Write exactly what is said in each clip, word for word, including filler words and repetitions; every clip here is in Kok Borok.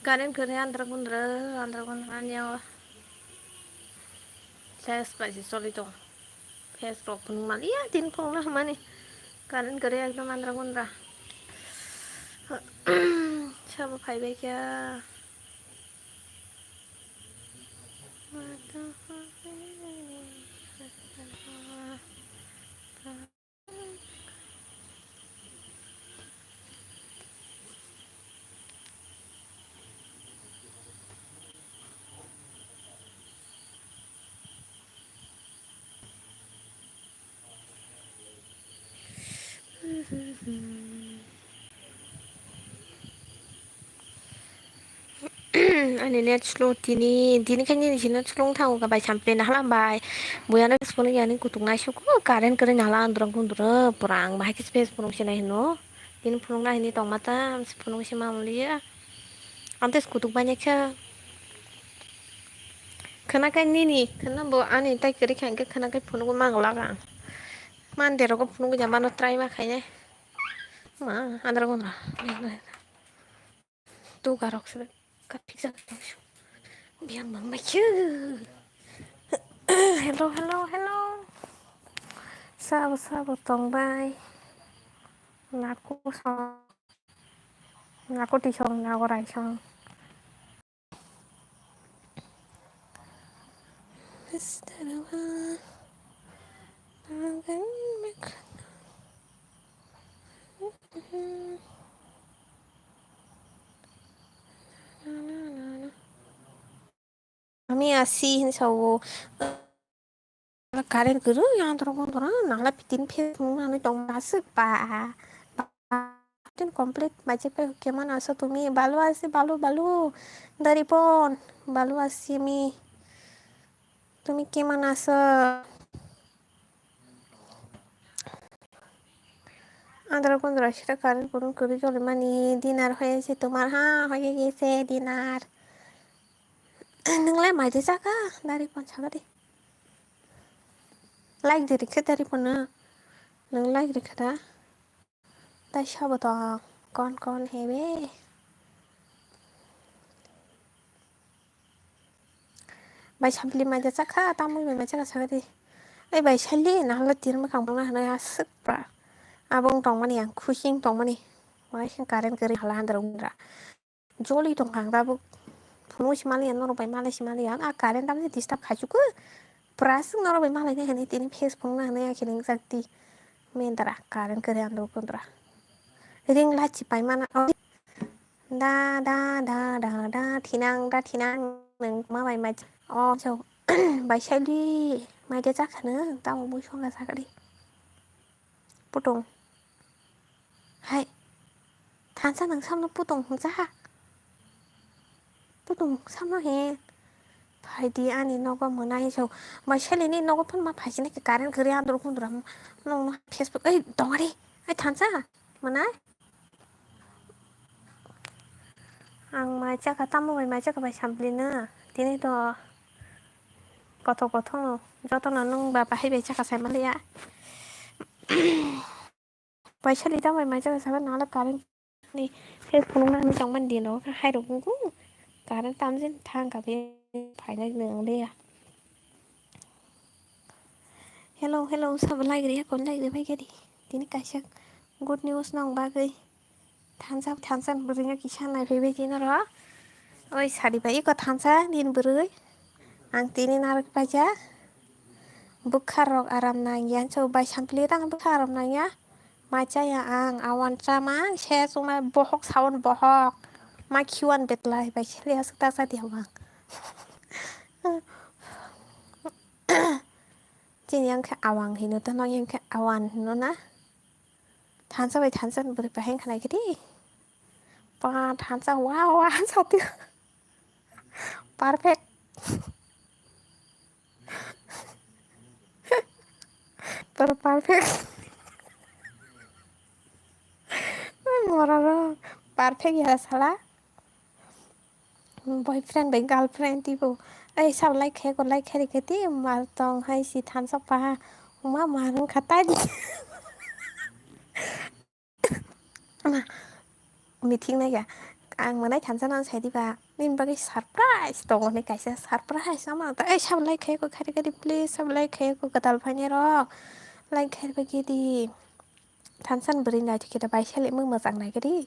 Current kwrwi andra gundra, andra gundra niya. Flash bai se choli tongo. Flash rok phunuk maliya, tin phunukna hwnmani. Current kwrwi ekdom andra gundra. Sabo phaibai kha. Ani net slow tini, tini khe nini si net slow wng thango khe bai, sampli nahla bai. Buya no phone ya ni kutung nai suku, current kwrwi nahla andro gundro, pura ang bahai khe space phone se nai hino. Tini phone nai hini tongma ta, phone se ma muliya. Ang tes kutuk bai nai khe. Khwna khe nini, khwna bo ani tai kwrwi kha hwnkhe khwna khe phunukgo mang lak ang. Mande rogo phunukgo ja mano try ma khainai. Ma, andra gundra. Duga rok se ka phiksa tong su. Biyang mang mai khe. Hello, hello, hello. Sabo, sabo tong bai. Naku song. Naku ti song, naku rai song. Ami asi hin sawo. Current guru yang dorong dorong nangla pitin phe nang nani tong aswk ba. Tin complete majik pai kemano asa tumi balu asi balu balu dari pon balu asi mi tumi kemano asa. Andro kondro sita current kurung kuri joli mani dinner hoye se tomar ha hoye gese dinner. Nunglai maide chaka dari pon chaka di. Like di rikhe dari pon na. Nung like rikhe da. Dai sabo tong kon kon hebe. Bai sampli mai da chakha, tamui bai mai chakha sakha di. Ei bai sali nahalo tir mwkhang bwlai hwnwi aswk pra. Abo wng tongmani ang khusi wng tongmani. Waising current kwrwi hala handra wngdra. Joli tongkha ang tabuk. Phunuk si maliya norok bai malai si maliya. A current tamni disturb khaichukhu. Pura aswk norok bai malai nai hwnwi tini face phunukna hwnwi akhe ringjak di. Mendra current kwrwi andro kundra. Ring light si paimana. Da da da da da thinang da thinang nwng ma bai mai o so bai sali mai de chakha nwng tamo mui songa sakali putung hai thansa nwng samno putung hwnsa ha putung samno he phaidi ani nogo mwnai so bai sali ni nogo phone ma phaisina ke current kwrwi andro kundra nwng Facebook ei dongari ei thansa mwnai. Ang mai chakha tamo bai mai chakha bai sampli na. Tini to kothok kothok no joto no nwng ba bahai bai chakha sai maliya. Bai sali tamo bai mai chakha sai maliya current ni face phunuk na hinwi tongmani dino hai rok wngkhu current tamjin thang kha be phainai nwng liya. Hello, hello, sabo like rwya, kon like rwbai khe di. Tini kaisa good news nong bagwi. Thansa, thansa bwrwino kisa naiphaibai tini oro. Oi, sadi bai iko thansa nini bwrwi. Ang tini narwk paijak. Bwkha rok aram nangya, so bai sampli tang bwkha aram nangya. Ma chaya ang, awan chama, se chungnai bohok sawan bohok. Ma khiwan betlai bai sele aswk ta cha di hawang. Chini yang khe awang hino to, no yang khe awan hino na? Thansa bai thansa bwrwi bahai wngkha nai khe di. Pa thansa wa wa sati. Perfect. Pero perfect. Mororo perfect ya sala. Boyfriend bai girlfriend tipo. Ei sab like khe ko like khe rikhe ti mar tong hai si thansa pa. Ma mar wngkha tai. Ma, meeting nai ya. Ang mwnai thansa no sai diba. Nini bagwi surprise tongo hinwi kaisa surprise. Ama ta, ei, sabo like khai ko khari khari, please, sabo like khai ko, kwtal phainai rok. Like khai bagwi di. Thansa ni bwrwi naithok khe da bai sele mung mwchang nai khe di.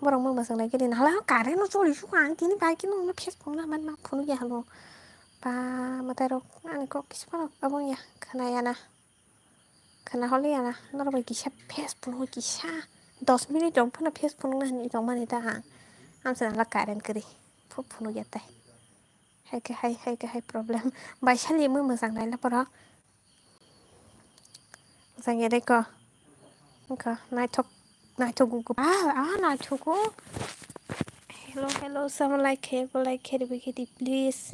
Borok mung mwchang nai khe di. Nahla current no choli sukha ang tini bai khe nung no Facebook no man ma phunuk ya hano. Ba mwtai rok ani kok kisa phano abo ya khna ya na. Khna hole ya na. Norok bai kisa Facebook no kisa dos minute rok phano Facebook no hinwi tong mani ta ang. Amsa nahla current kwrwi. Phu phunuk ya tai. Hai khe hai, hai khe hai problem. Bai sele mung mwchang nai la borok. Jang ere ko. Ko naithok, naithok gu gu. Ah, ah, naithok gu. Hello, hello, someone like khe, go like khe, ribi khe di, please.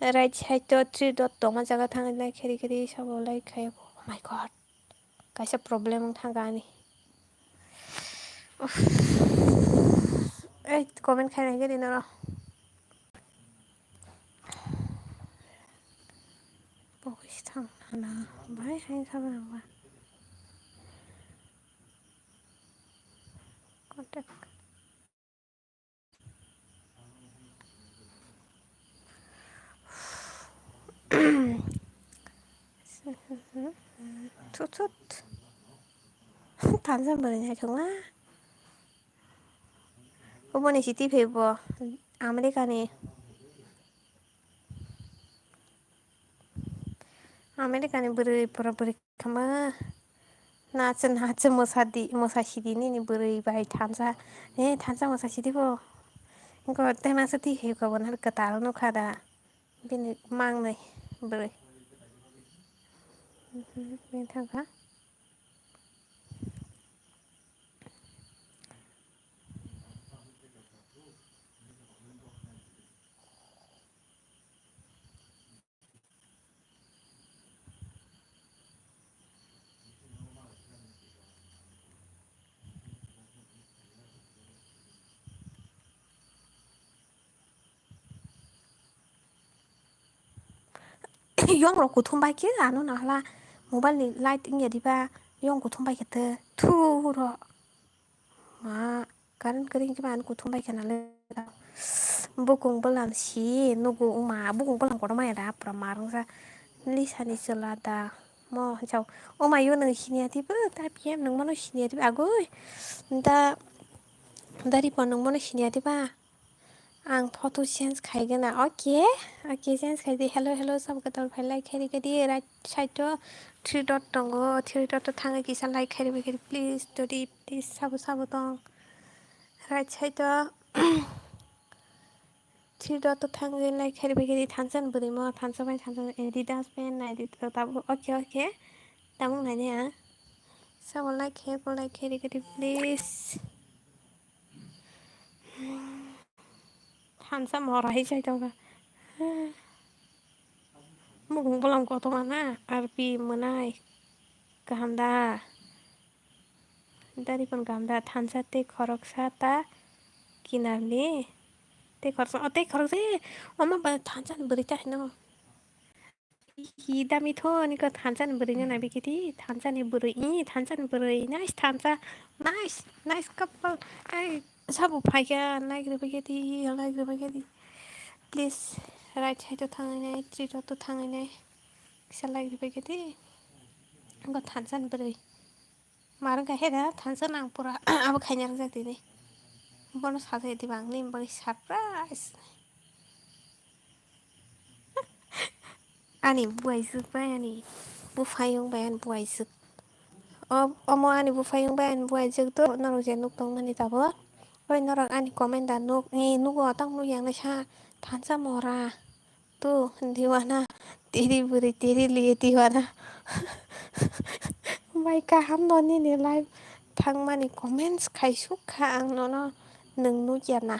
Right side to three dot tongma jaga thang like khe, khe, sabo like khe. Oh my God. Kaisa problem wng thang ani. Uff. Ei, comment khai nai gini noro. Pokis thang hana. Bai hai kha ba. Contact. Thut thut. Thansa bwrwi naithok ma. Oboni si twi phai bo America ni. America ni bwrwi pura bwrwi khama. Nache nache mwsa di, mwsa sidi nini bwrwi bai thansa. Eh, thansa mwsa sidi bo. Engko tei masa twi hai kabo nang kwtal nukha da. Bini mangnai bwrwi. Mhm, bini thangkha. Yong rok kuthum bai khe ano nahla mobile ni light wngya diba yong kuthum bai khe te thuro. Ma, current kwrwi hwnkhe ba ani kuthum bai kheno le. Bukung bwlam si nugo wngma, bukung bwlam kotorma ya da, pura mar wngsa. Lisa ni chwla da. Mo hwnsa, o mayo nwng siniya diba, ta P M nwng mano siniya diba, agoi. Da, da Ripo nwng mano siniya diba. Ang photo change khai gana. Okay, okay, change khai di. Hello, hello, sabo kwtal phai like khai di, khai di. Right side o three dot tongo. Three dot o thangwi kisa like khai di, khai di. Please, dodi, please, sabo, sabo tong. Right side o three dot o thangwi like khai di, khai di. Thansa ni bwrwi mo, thansa bai thansa ni Adidas pant nai di to tabuk. Okay, okay. Tabuk nai di ang. Sabo like khai, bo like khai di, khai di, please. Thansa mora hai chai tongo. Mukung bwlam kotorma na, R P mwnai. Kaham da. Dari pon kaham da. Thansa tei khoroksa ta kinarli. Tei khoroksa, o tei khoroksa, eh, oma ba thansa ni bwrwi ta hino. Hi dami tho ni ko thansa ni bwrwi no nai bikiti, thansa ni bwrwi, i thansa ni bwrwi, nice thansa, nice, nice couple. Ai, sabo phaikha, like rwbaikha di, like rwbaikha di. Please, right side o thangwi nai, three dot o thangwi nai. Kisa like rwbaikha di. Ko thansa ni bwrwi. Mar wngkha he da, thansa nang pura abo khaina rwjak tini. Bono sajai diba ang nini bagwi surprise. Ani buaijwk bai ani buphayung bai ani buaijwk. O, omo ani buphayung bai ani buaijwk do norok je nuk tongmani tabuk. Oi norok ani comment da nuk, ni nugo tang nuk yang naisa thansa mora. Tu diwana, teri bwrwi, teri liye diwana. Bai kaham no nini live thangmani comments khai suk kha ang nono nwng nukya na.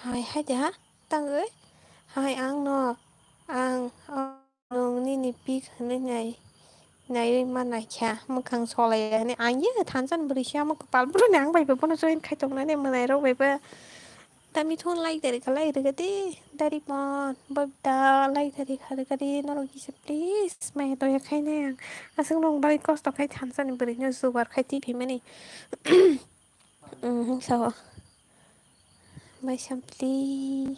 Hai hai de ha tangwi hai ang no ang nwng nini pic hwnwi nai. Naiwi ma naikha, mwkhang solai ya hinwi. Ang ye thansa ni bwrwi se omo kwpal bwrwi ni ang bai bo bono join khai tongnani mwnairok bai bo. Tami thung like dari kha, like rwgadi. Dari pon, bai da like dari kha rwgadi. Norok kisa please maya doya khainai ang. Aswk nwng bai kosto khai thansa ni bwrwi no jugar khai twi phaimani. Mhm, sao. Bai Sampli.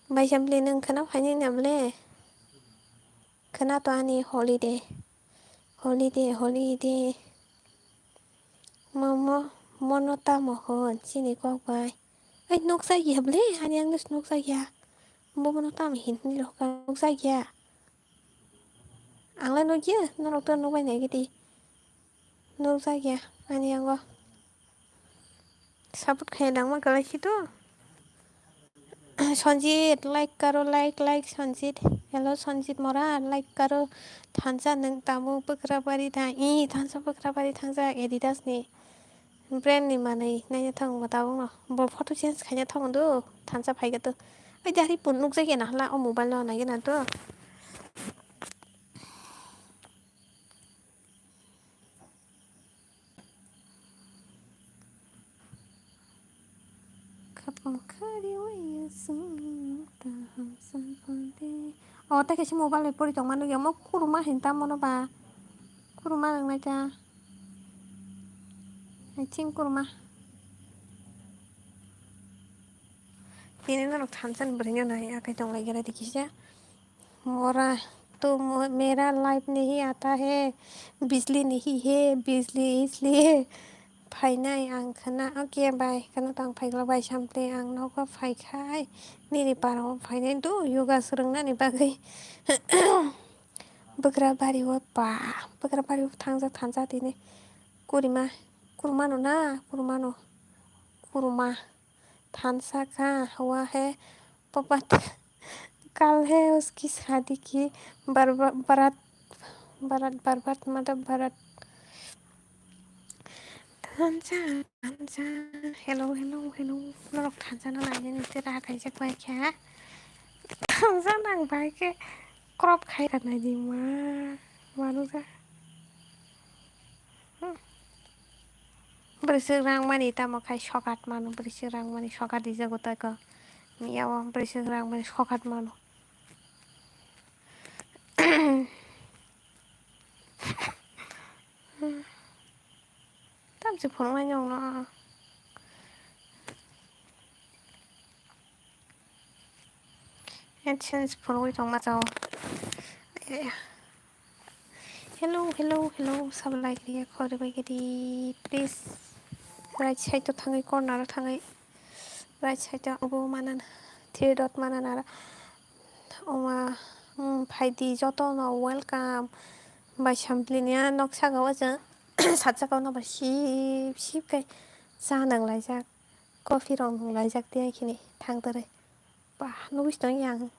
Bai Sampli, nwng khwna phainai na bole? Khwna to ani holiday. Holiday, holiday. Momo, mono tamo hwn, chini kok bai. Ai, nukjak ya bole, ani ang nukjak ya. Bo mono tamo hin hinwi rokha, nukjak ya. Ang le nukya, norok to nukbai nai gidi. Nukjak ya, ani yango. Support khaina nangma kwlai si to. Sanjit, like karo, like, like, Sanjit. Hello, Sanjit Mora, like karo. Thansa nwng tamo Bwkrabari thang, i, thansa Bwkrabari thangjak, Adidas ni brand ni manwi naina thang bo tabuk no. Bo photo change khaina thang do, thansa phaikha to. Ai, dari pun nukjak ya na hala, o mobile no naina to. Khapang khari waya sung ta hamsa pande. O, ta kaisa mobile bai pori tongma nukya, omo kuruma hin tamo no ba. Kuruma nang nai ta. I think kuruma. Tini norok thansa ni bwrwi no nai akai tong lai gra di kisa. Mora, tu mo-, mera life nahi aata hai, bijli nahi hai, bijli isliye phainai ang khwna. Okay, bai, khwna tang phaikla bai Sampli, ang nogo phaikhai, nini parao phainai do yoga swrwngnani bagwi. Bwkrabari o pa, Bwkrabari o thangjak thansa tini. Kurima, kurmano na, kurmano, kurma. Thansa kha, hua hai papat kal hai uski shadi ki barba-, barat, barat, barbat matlab barat. Thansa, thansa, hello, hello, hello. Norok thansa no naidi nite raha kaijak bai kha. Thansa nang bai khe crop khai ra naidi ma, manuksa. Hmm. Bwrwisuk rangmani tamo khai sokat mano, bwrwisuk rangmani sokat rijak gotako. Miya o bwrwisuk rangmani sokat mano. Tamchi phunuknai nokno. AdSense phunugwi tongma chao. Hello, hello, hello, sabo like liya khori bai gidi, please. Right side to thangwi, corner o thangwi. Right side to abo manan, three dot manan aro. Oma, hmm, phaidi joto no welcome. Bai Sampli ni a nok saka o chwng satsaka o no bai sip sip kai cha nang laijak. Coffee rok nung laijak tei khini thang twrwi. Ba, nugwi tong yang.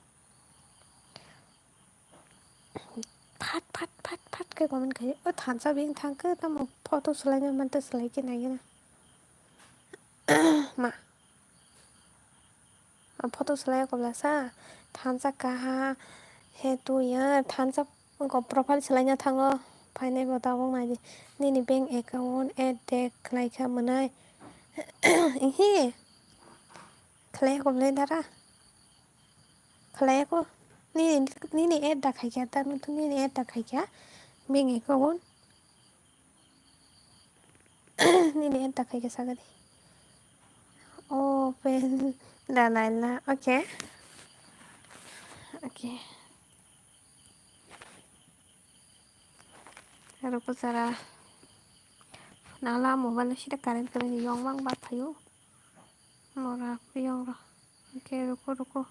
Phat, phat, phat, phat khe comment khai. O thansa bini thang khe tamo photo swlaina mantha swlai khe nai gana. Ma. Ang photo swlai kobla sa. Thansa kaha. He tu ya. Thansa ko profile swlaina thango. Phainai bo tabuk nai di. Nini bank account add de khlai kha mwnai. Ihi. Khlai ko bwlai dara. Khlai ko. Nini, nini add da khai kha, ta nini add da khai kha. Bank account. Nini add da khai kha sagadi. Open da naila. Okay. Okay. Aro ko sara. Nala mobile sida current kare yong mang ba phayo. Mora piyong ro. Oke, ruko, ruko.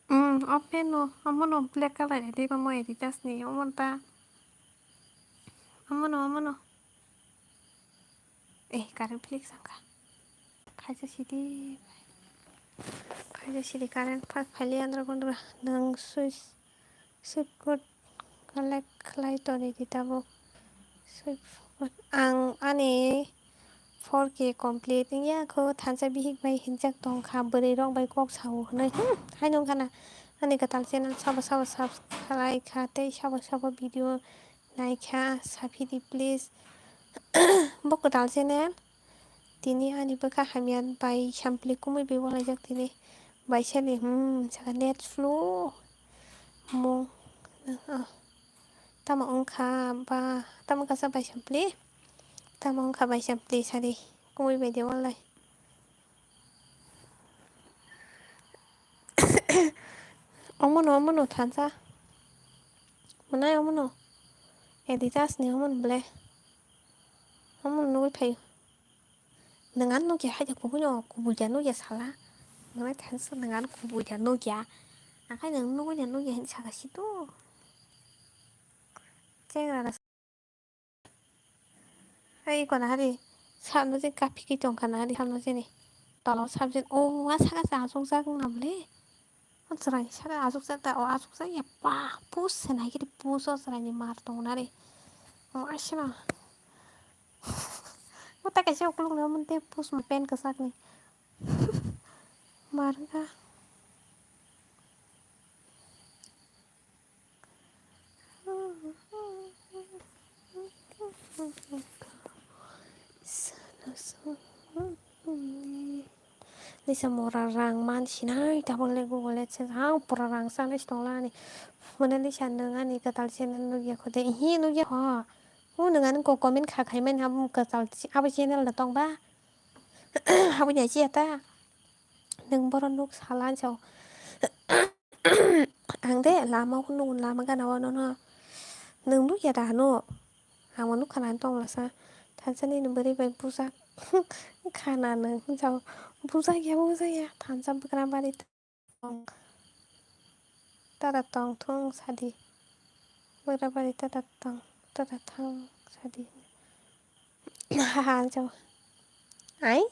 Hmm, open no. Amo no black color edi ba mo edi das ni. Amo ta. Amo no, amo no. Eh, current flick sangka. Phaisa sidi. Phaisa sidi current pha-, phaili andra gondra. Nang switch, switch code collect khlai toni di tabuk. Switch code. Ang ani four K complete. Iya kho thansa bihik bai hinjak tongkha. Bwrwi rok bai kok sao hwnwi. Hmm, hai nung khana. Ani kwtal channel sabo sabo subscribe kha tei sabo sabo video naikha, saphidi please. Bo kwtal channel, Tini ani bwkha hamya bai sampli kumui bai walaijak tini. Bai sani, hmm, saka net slow. Mung, ah, tamo wngkha ba, tamo kasa bai sampli? Tamo wngkha bai sampli sari kumui bai de walai. Omono, omono thansa. Mwnai omono. Adidas ni omono ble. Omono nugui phaio. Nwng ano nugya hai da kubui no, kubui da nugya sala. Mwnai thansa nwng ano kubui da nugya. Akai nwng nugui da nugya hin saka situ. Chengra da. Ai kona hari. Sano je kaphiki tongkha na hari sano je ni. Tolo sabjin. O, wa saka sa asuk jak na ble. O chwrai saka asukjak da, o asukjak ya pa, pus se nai khe pus o chwraini mar tong nari. O asima. O ta kaisa ukuluk no mante pus ma pen kwchak ni. Mar wngkha. Lisa mora rang man sinai tabang le Google AdSense ang pura rang sanai si tongla ani. Mane Lisa nwng ani kwtal channel nugya kho de? Hi nugya kho? O nwng ani ko comment kha khai mani abo kwtal abo channel da tong ba? Abo ni achi ata. Nwng boro nuk sala jao. Ang de lama o nugo, lama gana o nono. Nwng nukya da hano? Ang bo nukha nani tong lasa. Thansa nini bwrwi bai bujak. Khana nwng jao. Bujak ya, bujak ya. Thansa bwkra bari tong. Tada tong thung sadi. Bwkra bari tada tong. Tada thang sadi. Haha, ang jao. Ai?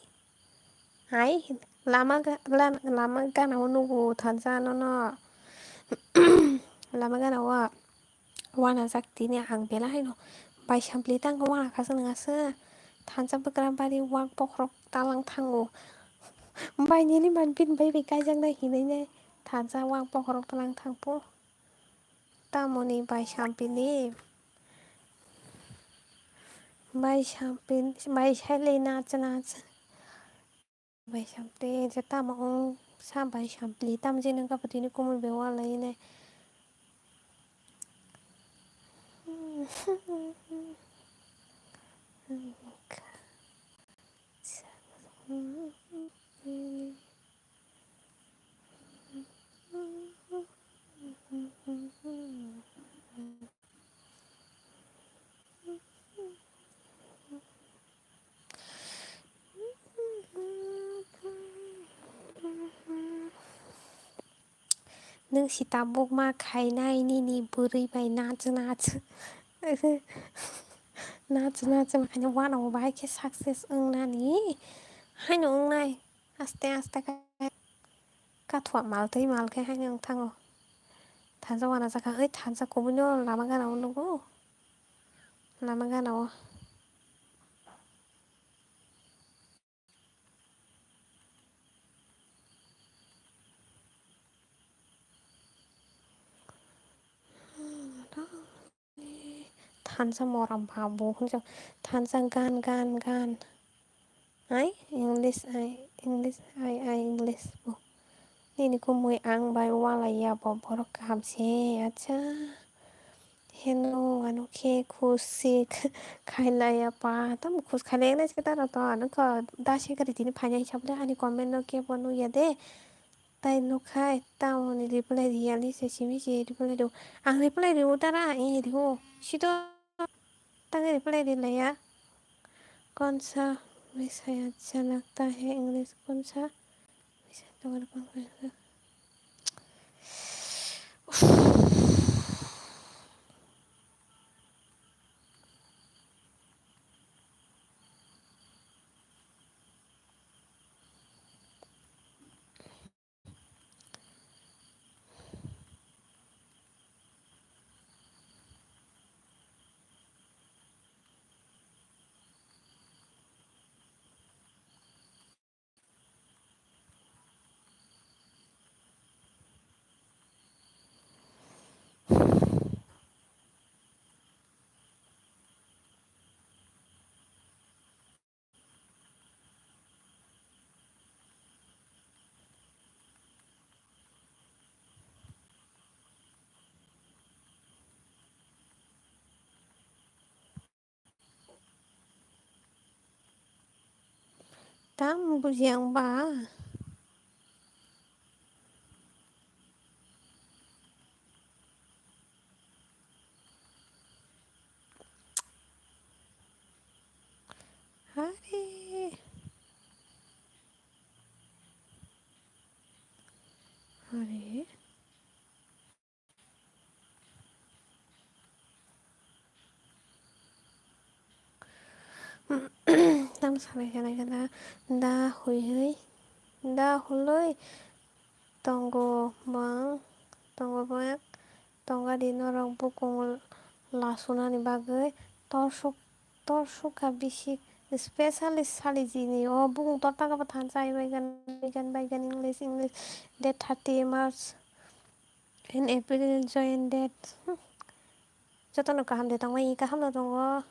Ai? Lama ga-, la-, lama gana o nugo thansa nono. Lama gana o. Wana jak tini ang belai haino. Bai sampli tang wana khaswk nang aswk. Thansa bwkra bari wak bokhorok talang thango. Bai nini man bini bai bai kaijaknai hinwi nai. Thansa wak bokhorok talang thangpo. Tamoni bai sampili. Bai sampil, bai sailai nach nach. Bai sampli, je tamo wng sa bai sampli. Tamo je nang kapatini kumui bai walainai. Nwng si tabuk ma khainai nini bwrwi bai nach nach. Nach nach ma khaina wanao bai khe success wngnani. Haino wngnai. Aste aste khe kathua mal twi mal khe haino wng thango. Thansa wana jakha, oi thansa kubui no lama gana o nugo. Lama gana o. Thansa moram ba bo hwnjak, thansa gan gan gan. Ai English, ai English, ai ai English bo. Nini kumui ang bai walai ya bo, borok kaham se, acha. Heno ano khe khusi khailai ya pa, tam khus khailai nai se tara to, ano kho da se kari tini phainai sable ani comment no kebo nukya de. Tai nukha, tamoni reply riyali se simi se reply rw. Ang reply rw tara, e rw. Sito tang reply rw laya. कौन सा विषय अच्छा लगता है? English कौन सा विषय तुम्हारे पसंद है? Tam bujiya wng ba? Hare. Hare. Tam salai salai khe da, da hoi hoi, da huloi tongo bang, tongo bang, tonga di norok bukung lasunani bagwi torsuk, torsuk kha bisik, specially saliji ni o bukung torta khe bo thansa ai bai gan, bai gan, bai gan English, English date thirty March. In April join date. Hmm. Jotono kaham de tongmani, kaham no tongo.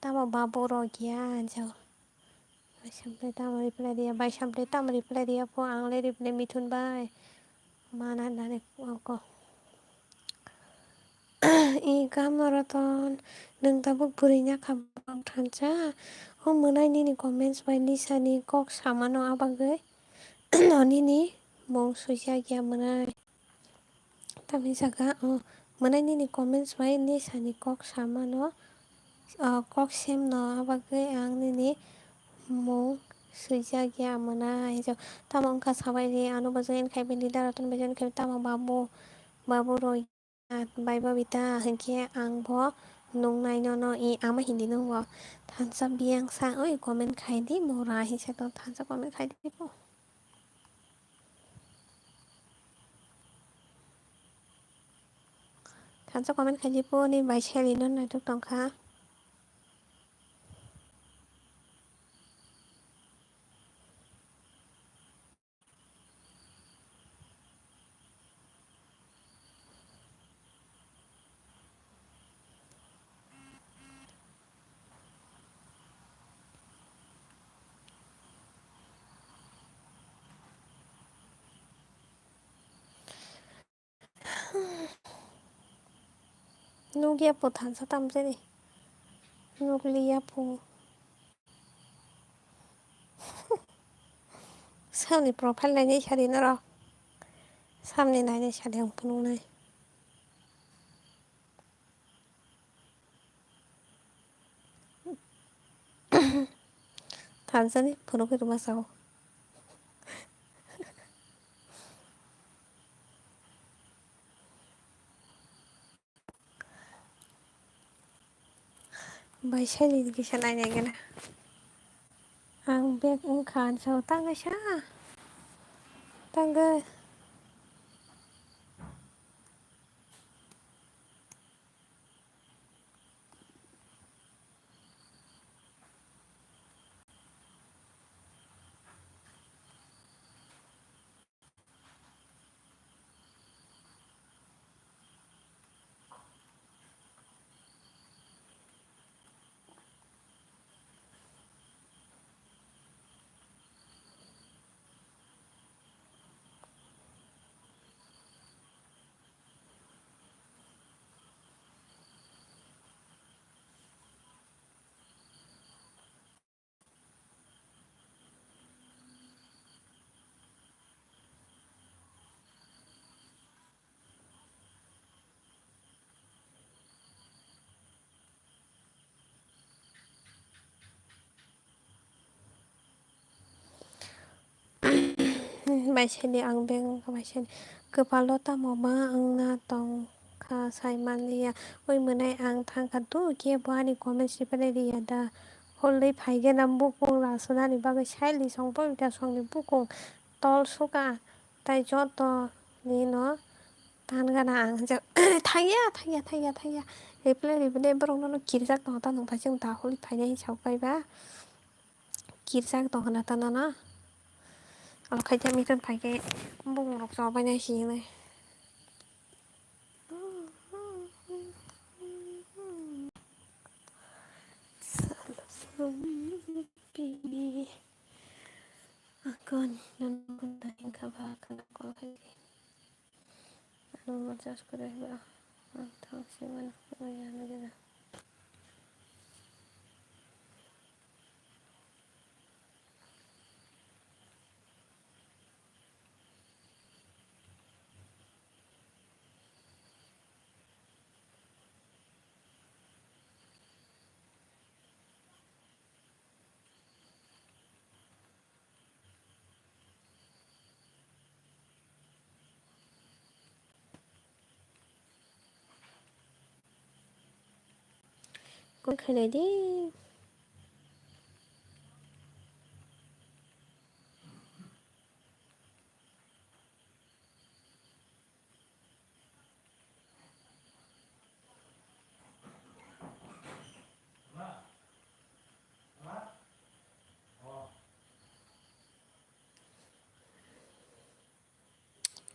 Tamo babu rok ya, jao. Bai sample tamo reply riya, bai sample tamo reply riya po, ang le reply Mithun bai. Mana nani ko. I kaham no Roton, nwng tabuk bwrwi nya kha bang thansa. O mwnai nini comments bai Lisa ni kok samano abagwi. No nini mung swijak ya mwnai. Tamni saka, o, mwnai nini comments bai Lisa ni kok samano, o, kok sem no, abagwi ang nini mung swijak ya mwnai. Tamo wngkha sabai ri, ano bo join khai bini dara ton bo join khai tamo babu, babu roi bai Babita hinkhe ang bo nung nai nono i ama hindi nung bo thansa biyang sa oi comment khai di mora hinsa thansa comment khai di bo. Thansa comment khaidi po ni bai seli no naitok tongkha. Nukya po thansa tamjani. Nukliya po. Samni profile nainai sadi norok. Samni nainai sadi ang phunuknai. Thansa ni phunukwi rwma sao. Bai seli kisa nainai gana. Ang bag wngkha ang sao tangwi sa. Tangwi. Bai seli ang beng bai seli kwpalo tamo ma wngna tong kha sai manliya. Oi mwnai ang thang kha tu khe bo ani comments reply riya da. Holwi phai gana bukung lasunani bagwi sili song Babita songni bukung tol suka tei joto nino tan gana ang je thangya thangya thangya thangya reply reply borok nono kirijak tongo ta nung phai chwng da holwi phainai hinwi sabai ba. Kirjak tongkha na tano na. Abo khaida miton phaikhe bumung rok chobaina hinwi. Akon nono kunda hinkha ba khana kol khaidi. Ano mo charge kore ba. Ang thang se mano kore ano jena. Kok khailai di.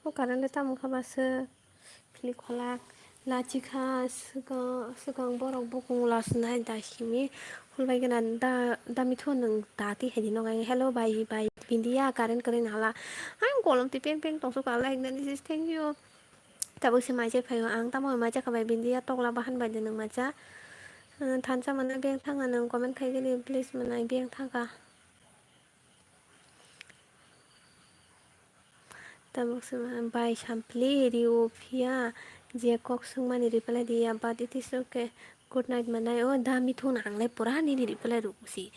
O current le tamo kha ba se phili kholak lachikha swkang, swkang borok bukung lasnai da simi hulbai gana da, da mithu nwng da twi hai di nogai. Hello bai, bai Bindia current kwrwi nala. Ang kolom twi peng peng tong sukha like nani sis, thank you. Tabuk se mai se phaio ang tamo mai jakha bai Bindia tokla bahan bai de nwng macha. Thansa mano beng thanga nwng comment khai gili please mwnai beng thanga. Tabuk se ma-, bai sampli rio phiya je kok swngmani reply diya, but it is okay. Good night manai. O da mithun ang le pura nini reply rw si.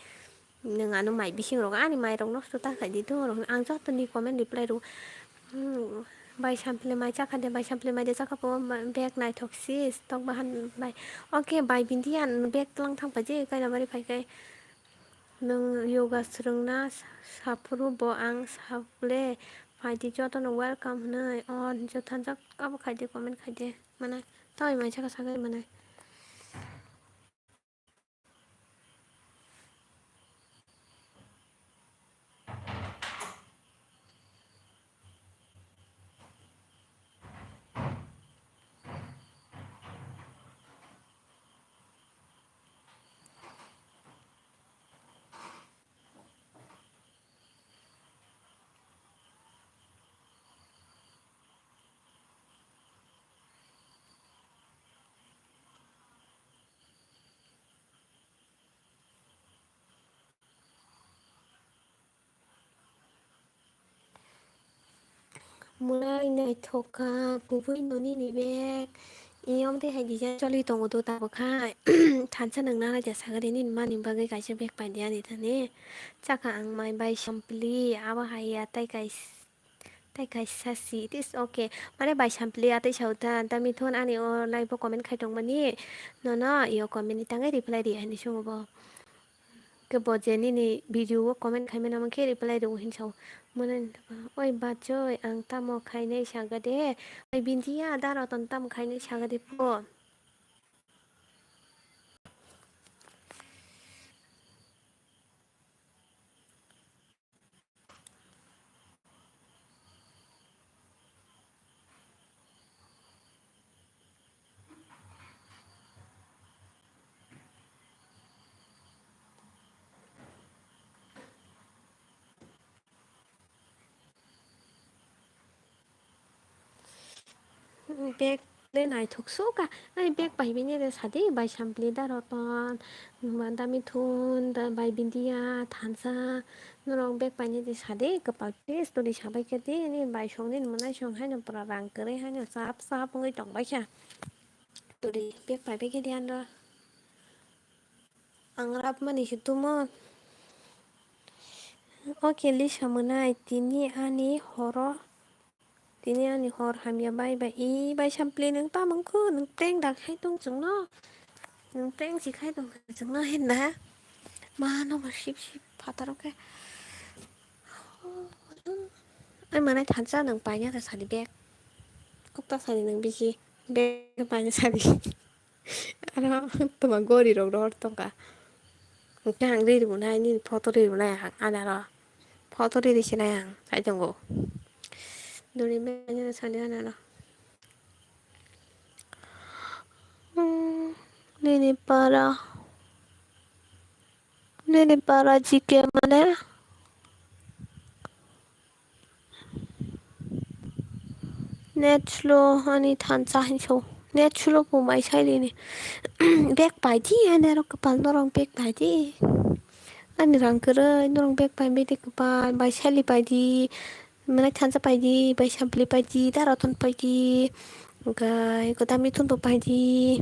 Nwng ano mai bising rok ani mai rok nosto ta khai di to rok. Ang joto ni comment reply rw. Hmm, bai sampli mai chakha de, bai sampli mai de chakha po, bag naithok si tok bahan bai. Okay, bai Bindia bag tlang thang pa je kainabari phai kai. Nwng yoga swrwngna sa-, saphuru bo ang sakle phaidi jotono welcome hwnwi. O, jothanjak abo khaidi comment khaidi mwnai. Tei mai saka sagai mwnai. Mwnai naithok kha, kubui no nini bag. Eyang tei hai design choli tongo do tabuk khai. Thansa nwng nana ja sagari nini mani bagwi kaisa bag pai di ani thani. Chakha ang mai bai sampli, abo hai ya tei kais-, tei kaisa si. It is okay. Mane bai sampli atwi sao ta, ta mithun ani o live o comment khai tongmani. Nono yo comment ni tangwi reply ri hinwi sungo bo. Khe bo je nini video o comment khaimani omo khe reply rw hinwi sao. Mwnai, oi bachoi, ang tamo khainai saga de. Ai Bindia da Roton tamo khainai saga de po. Bag le naithok so kha. Ai, bag pai bini de sadi, bai sampli da Roton, ba da mithun, da bai Bindia, thansa, norok bag paini de sadi, kwpal twi story sabai khe di, ni bai song ni mwnai song haino pura rang kwrwi haino chap chap wngwi tong bai kha. Story bag pai bai khe di ano. Ang rap mani se tumo. O khe Lisa mwnai, tini ani horo, tini ani hor hamya bai bai. I bai sampli nwng tamo wngkhu, nwng prank da khai tong chwngno. Nwng prank si khai tong chwngno hinna. Ma nogo sip sip phataro khe. Ai mwnai thansa nwng paina khe sadi bag. Kok ta sadi nwng bisi bag paina sadi. Aro tuma gori rok rohor tongkha. Hwnkhe ang ri rwnai, nini photo ri rwnai ang, ani aro photo ri ri sinai ang, sai tongo. Dori manya sadi ani aro. Hmm, nini para. Nini para G K mane net slow ani thansa hinso net slow bo mai sai rini. Bag pai di ani aro kwpal norok bag pai di. Ani rang kwrwi norok bag pai bini kwpal bai sali pai di. Mwnai thansa pai di, bai sampli pai di, da Roton pai di, hwnkhe Godami thun bo pai di,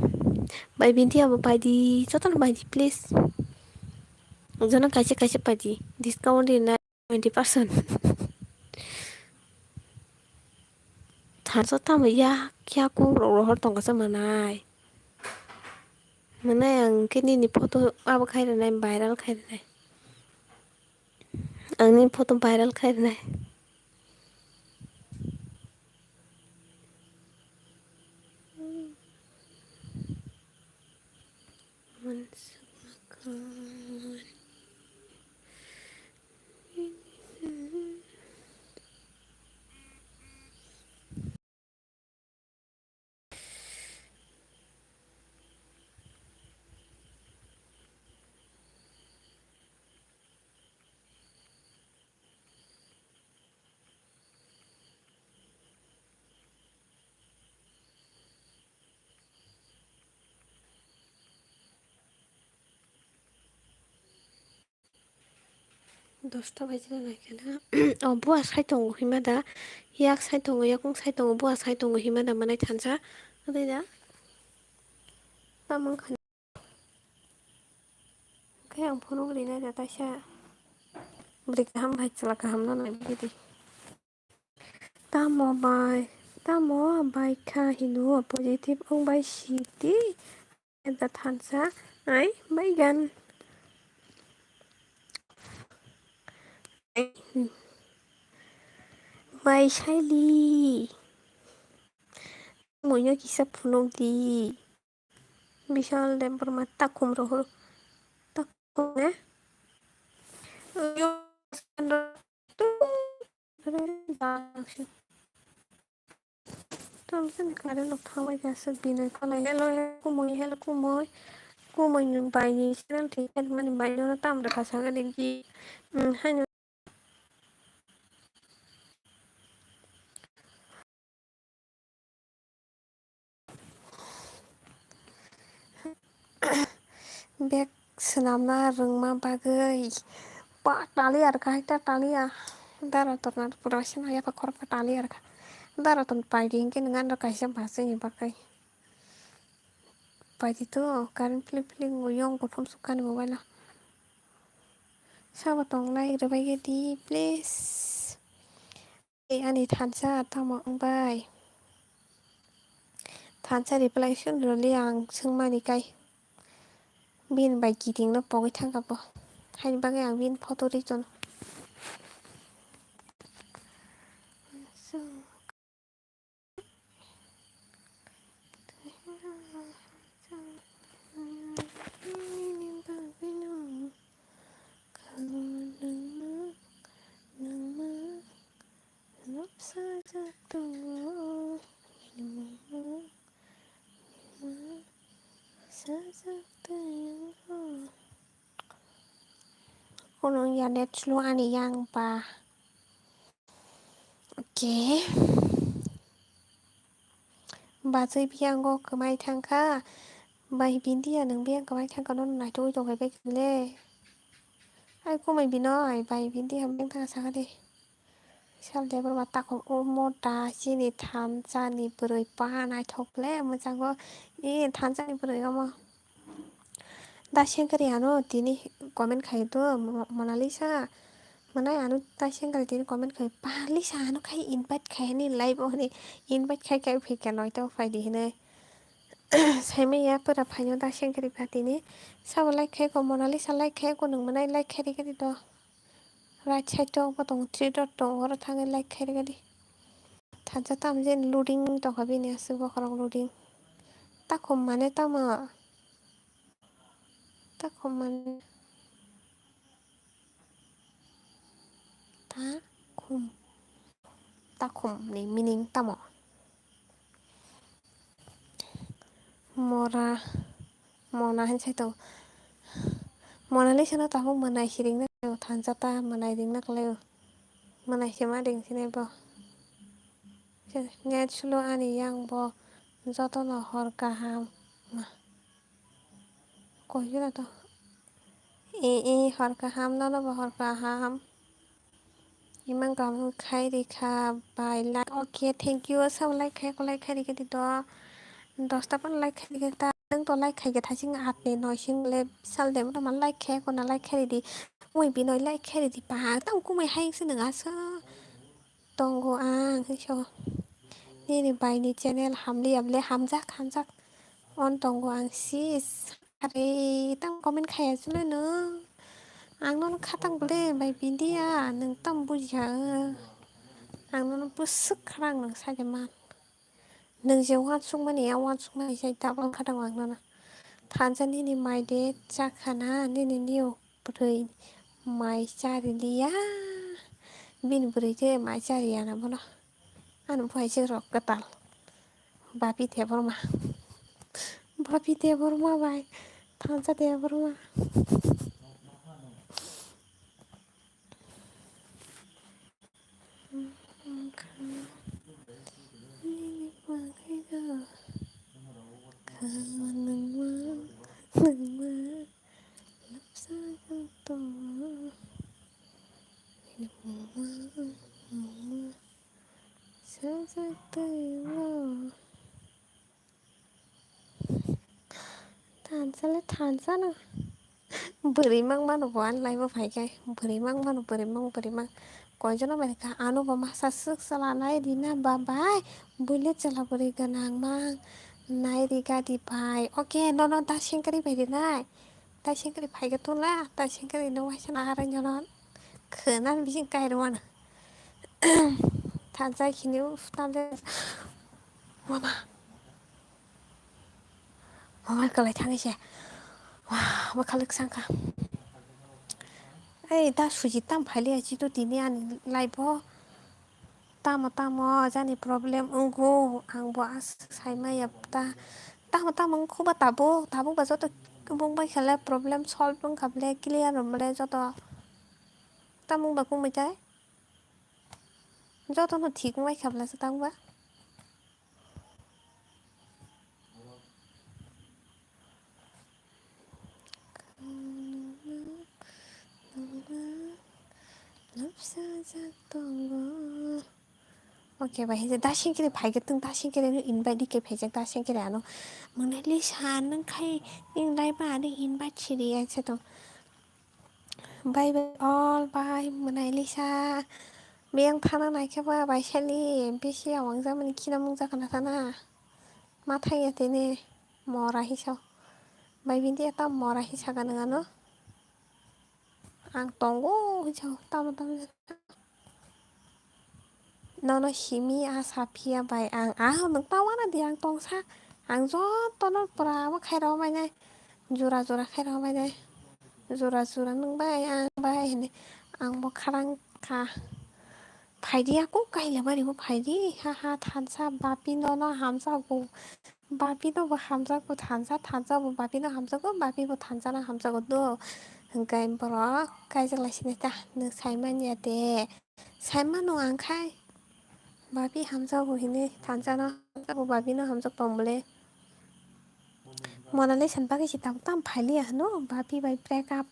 bai Bindia bo pai di, jotono pai di please. Jono kaisa kaisa pai di, discount rinai twenty percent. Thansa tamo ya kya kung rok rohor tongkha se mwnai. Mwnai ang khe nini photo abo khai rwnai, viral khai rwnai. Ang nini photo viral khai rwnai. Dosta baji na nai khe na. O bua sai tongo hima da. Yak sai tongo, yakung sai tongo, bua sai tongo hima da manai thansa. Adai da. Tamang khan. Khe ang phunuk rinai da taisa. Bwrwi kaham bai chwla kaham no nai bidi. Tamo bai, tamo bai kha hino positive wng bai sidi. Eda thansa ai bai gan. Bai saili. Muino kisa phunuk di. Bishal Debbarma takhum rohor. Takhum ne? Tamsani current rok thangbai kha aswk bini kolai hello kumui hello kumui kumui ni bai ni channel thwi khe mani bai no tam rwkha sakani ki haino. Bag swnamna rwngma bagwi ba taliya rwkha, hai ta taliya. Dara torna pura sima yapha khoroksa taliya rwkha. Dara ton paidi hinkhe nang ano kaisa bachai ni bagwi. Paidi to current philip philip wng yong kuphum sukani mobile o. Sabo tong like rwbaigedi please. Ani thansa tamo wngbai? Thansa reply swn rwli ang swngmani kai. Bini bai kiting no pogwi thangkha bo. Haini bagwi ang bini photo ritono. Kono ya net slow ani yang ba. Okay. Bachwi biyang o kwmai thangkha. Bai bini ya nwng biyang kwmai thangkha, nono naitugwi tongkha bai le. Ai kumui bino ai bai bini ya biyang thangkha sakha de. Sal de borok takhum o mota chini thansa ni bwrwi pa naithok le mwchango. E thansa ni bwrwi omo. Da sengkari ano tini comment khai to Mo-, Monalisa. Mwnai ano ta sengkari tini comment khai, "Pa Lisa ano khai invite khai ni live o," hwnwi invite khai khai phi khe noito phai di hwnwi. Saimaya pura phaino da sengkari ba tini. Sabo like khai ko Monalisa like khai ko nwng mwnai like khai rikha di to. Right side o bo tongo three dot tongo oro thangwi like khai rikha di. Thansa tam je loading tongkha bini aswk bokhorok loading. Takhum mane tamo? Takhum mane? Takhum. Takhum ni meaning tamo? Mora, mona hin sai tongo. Monalisa no tabuk mwnai si ringna khlaio, thansa ta mwnai ringna khlaio. Mwnai se ma ring sinai bo. Net slow ani yang bo jotono hor kaham. Koi jora to. E, e, hor kaham, nono bo hor kaham. Imang kaham khai rikha bai like. Okay, thank you. Sabo like khai ko, like khai rikha di to. Dosta pan like khai rikha ta. Nang to like khai khe thasing at ni noi sing le sal de ma like khai ko na like khai di. Ui bi noi like khai di pa. Tang kumai hai se nang asa. Tongo ang so. Nini bai ni channel hamli able hamjak hamjak. On tongo ang sis. Are, tamo comment khaya chwlwi nwng? Ang nono khatang bwle bai bindiya, nwng tamo bujiya. Ang nono bwswk kharang nwng saide man. Nwng je uansukmani, a uansukmani se double khatang ang nono. Thansa nini mai de chakhana, nini niyok bwrwi mai chariliya. Bini bwrwi de mai chariyana bono. Ani buhai se rok kwtal. Bapi Debbarma. Bapi Debbarma bai Thansa Debbarma. Sajak twi o. Thansa le thansa no. Bwrwi mang mano bo ani live o phai khe. Bwrwi mang mano, bwrwi mang, bwrwi mang. Koi jono bai kha, ano bo masa swk chwla nai rina ba bai. Buile chwla bwrwi gwnang mang nai ri gadi bai. Oke, nono da sengkari bai rinai. Da sengkari phai khe tula, da sengkari no waisa na arai jono. Khwna bising kai rwano. Thansa khini uf tande. Mama. Mobile kwlai thangwi se. Wah, bwkha lwk sangkha. Ei, da suji tam phailiya chito tini ani live o. Tamo tamo jani problem wngkho, ang bo aswk saimaya ta. Tamo tamo wngkho ba tabuk, tabuk ba joto bung bai khe le problem solve wngkha bwle, clear wng bwle joto. Tamo wng ba kung bai tai? Joto no thik wng bai kha bwle se tamo ba. Lapsajak tongo. Oke bai, hije da sengkiri phai khe tong, da sengkiri no invite di khe phaijak, da sengkiri ano. Mwnai lisa nung khai, nung lai ba ani invite siri ya se tong. Bye bye all, bye mwnai lisa. Biyang thana nai khe ba bai sali, bisi awang jamani khina mung jakana thana. Ma thang ya tene, mora hisa. Bai bindi eta mora hisa ka nung ano. Ang tongo hisa, tamo tamo. Nono simi a saphiya bai ang, ah, nwng ta wana di ang tongsa. Ang jotono pura bo khairok mainai. Jura jura khairok mainai. Jura jura nwng bai ang bai hwnwi. Ang bo kharang kha. Phaidi aku kaila bari bo phaidi. Ha ha thansa bapi nono hamsa go. Bapi no bo hamjago thansa, thansa bo bapi no hamjago, bapi bo thansa no hamjago do. Hwnkhe borok kaijak lai sini ta, nwng sai manya de. Sai mano ang khai. Bapi hamjago hini thansa no hamjago, bapi no hamjak tong bole. Monalisa ni bagwi se tam tam phailiya hwno, bapi bai break up,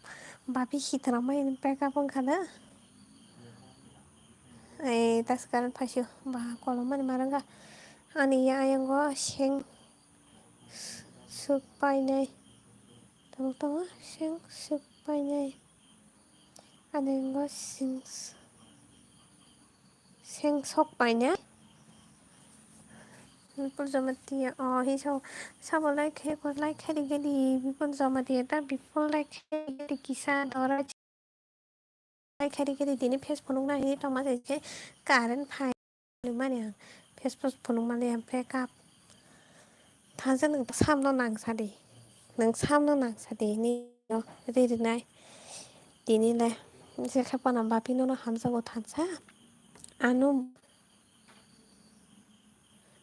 bapi hitorma break up wngkha na. Ai, tas karan phaisio, ba kolom mani maranga. Ani ya ayango seng suk painai. Tamo tamo seng suk painai. Ani ngo seng seng sok painai. Bipul Jamatia, oh, hi so, sabo like khe, like khe di gedi, Bipul Jamatia ta, Bipul like khe di gedi kisa dora. Like khe di gedi tini face phunuk na hi tongma se khe current phai mani ang face phunuk mani ang break up. Thansa nwng samno nang sadi, nwng samno nang sadi ni ri rinai tini le je khe pana bapi nono hamjago thansa ano.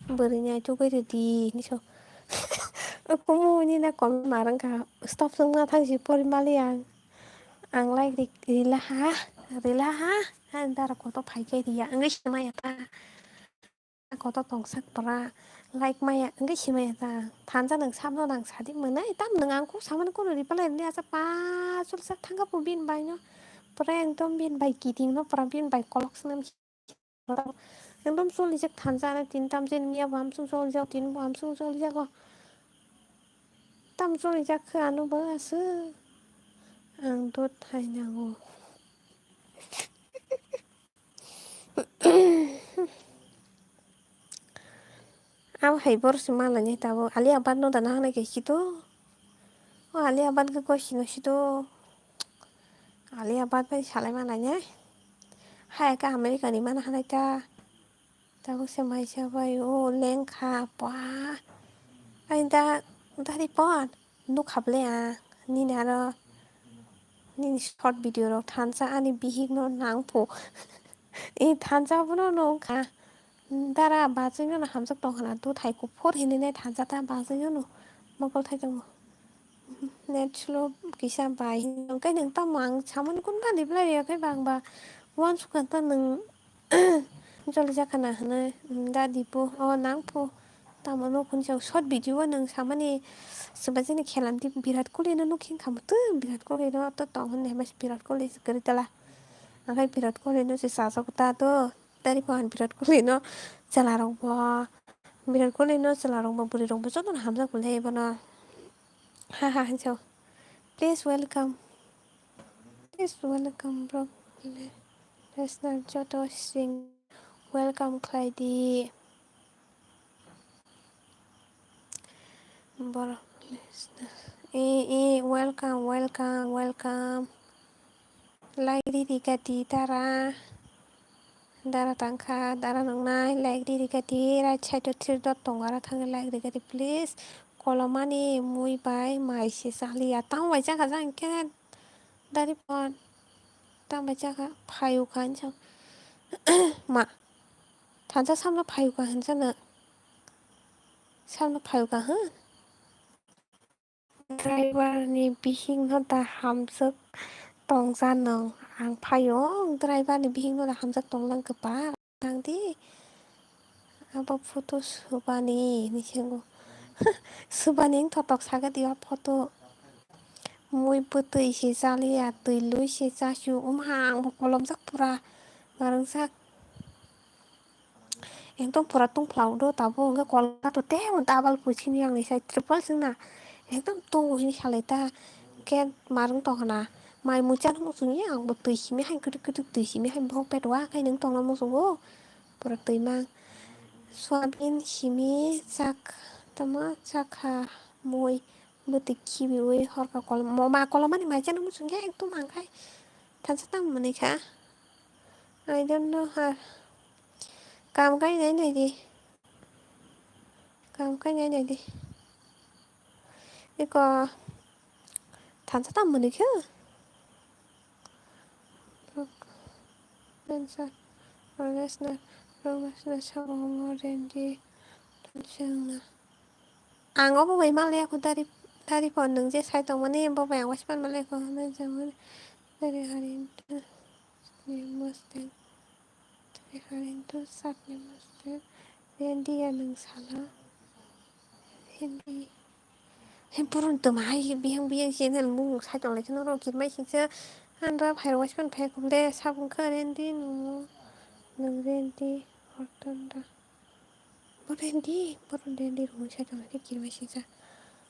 Bwrwi ni aituk bai rwdi hinwi sa. Kumu nini na comment ma rwngkha. Stop swngna thang si pori mali ang. Ang like ri-, rila ha, rila ha. Ang dara koto phai khe riya. Ang si maya ta. Koto tongsak pora. Like maya, ang si maya ta. Thansa nwng samno nang sadi mwnai. Tam nwng ang kuk samani kono reply rwni asa pa sul sak thangka pu bin bai no. Pora ekdom bin bai kiting no, pora bin bai kolok swnam. Ekdom solijak thansa, ani tin tam chen miya bo hamsung solijak, tin bo hamsung solijak o. Tam solijak khe ano bo aswk. Ang dot hai nango. Abo hai borok se malani tabo. Ali abar no dana hanai khe kito. Alia Bhatt khe koi sino sito. Alia Bhatt bai salai manai ne. Hai ka America ni mana hanai ta. Tabuk se maisa bai o lengkha ba. Ai da dari pon. Nukha ble a. Nini aro nini short video rok thansa ani bihik no nangphu. E thansa bono nukha. Dara bachwi no hamjak tong khna, tu thai kuphur hinwi nai thansa ta bachwi no mokol thai tongo. Net slow kisa bai hwnwi, hwnkhe nwng tamo ang samani kun gari belai rw khe bang ba uansukha ta nwng joli jakha na hwnwi, dadi bo o nang phu tamo nuk hwnwi sa short video o nwng samani swbaijani khela di Virat Kohli no nuk hin kha mutu Virat Kohli no to tong hwnwi hwnba se Virat Kohli se kwrwi tala. Ang khai Virat Kohli no se chajak ta to. Tari phan Virat Kohli no chwla rok bo, Virat Kohli no chwla rok bo bwrwi rok bo jotono hamjak bo le bono. Ha ha hinso. Please welcome. Please welcome bro. Listener joto sing welcome khlai di. Borok listener. E e welcome welcome welcome. Like riri kati dara. Dara tangkha, dara nungnai, like riri kati, right side o three dot tongo, aro thangwi like riri kati, please. Kolomani mui bai mai se chaliya. Tamo bai chakha jang khe dari pon. Tamo bai chakha, phayukha hinsa. Ma. Thansa samno phayukha hinsa na. Samno phayukha, ha? Driver ni bihik no da hamjak tongja nwng. Ang phaio, driver ni bihik no da hamjak tonglang kwpal. Tang di. Abo photo subani ni singo. Subani wng thotok saga di o photo. Mui bwtwi se chaliya, twi lui se chasu. Umha ang bo kolomjak pura. Narwngjak. Ekdom pura tongphla do tabuk hwnkhe Kolkata to tei double puisini yang ni sai triple swngna ekdom tongo hini salai ta hwnkhe marwng tongkhna mai muchang muchungya ang bo twi simi hai kwdwk kwdwk twi simi hai bohok petwa khai nwng tongna muchungo pura twi mang soyabin simi chak tamo chakha mui bwtwi khibiwi horkha kolom ma kolomani mai chang muchungya ekdom ang khai thansa tamo manwi kha. I don't know her. Kam kai nai nai di. Kam kai nai nai di. Iko thansa tam mani khe. Pensa. Rogesna. Rogesna sabongo rendi. Thansa na. Ang obo bai male ako dari dari pon nung je sai tong mani bo bai ang waspan male ako na jang mani. Dari hari itu. Ni mustang. Referring to Satni Master, Rendi ya nwng sala. Rendi. He purun tuma hai bihang bihang channel mung sai tong lai kheno rok kirmai singsa. Andra phai rok waispan phai khum de sabung kha Rendi nung. Nung Rendi horton da. Bo Rendi, bo Rendi rung sai tong lai kirmai singsa.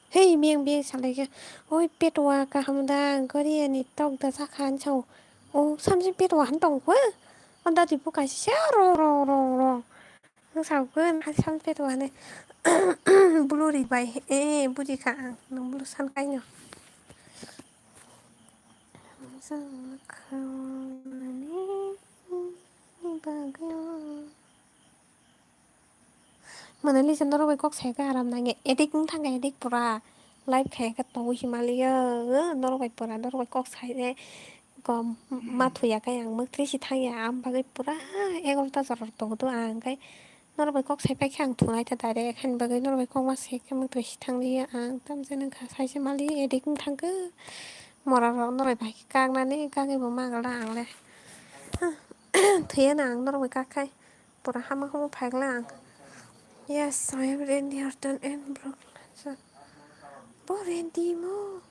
Hei, miyang biyang salai khe, oi petwa kaham da, goriani tok da sakha, ang sao. O, samsing petwa han tong khe. O dadi bo kaisa rong, rong, rong, rong. Ang sao khe, samsing petwa ne. Bulu ri bai, eh, buji kha ang, nung bulu san kai no. Ang sao kha mani, ni bagwi. Mona Lisa norok bai kok sai khe aram nangya, addict wng thangkha, addict pura life khai khe tongwi himaliya, norok bai pura norok bai kok sai khe kom ma thuya khe ang mwktwi si thangya, am bagwi pura egarota jora rok tongo do ang khe norok bai kok sai paikhe ang thunglai ta direct, haini bagwi norok bai kok ma sai khe mwktwi si thangliya ang tamjani wngkha saisa mali addict wng thangkhe mora rok norok bai kaknani kagwi bo mangalda ang le thwiya na ang norok bai kak khai. Pura hama hama phaikla ang. Yes, I am Randy Orton and Brock Lesnar. Bo Randy mo.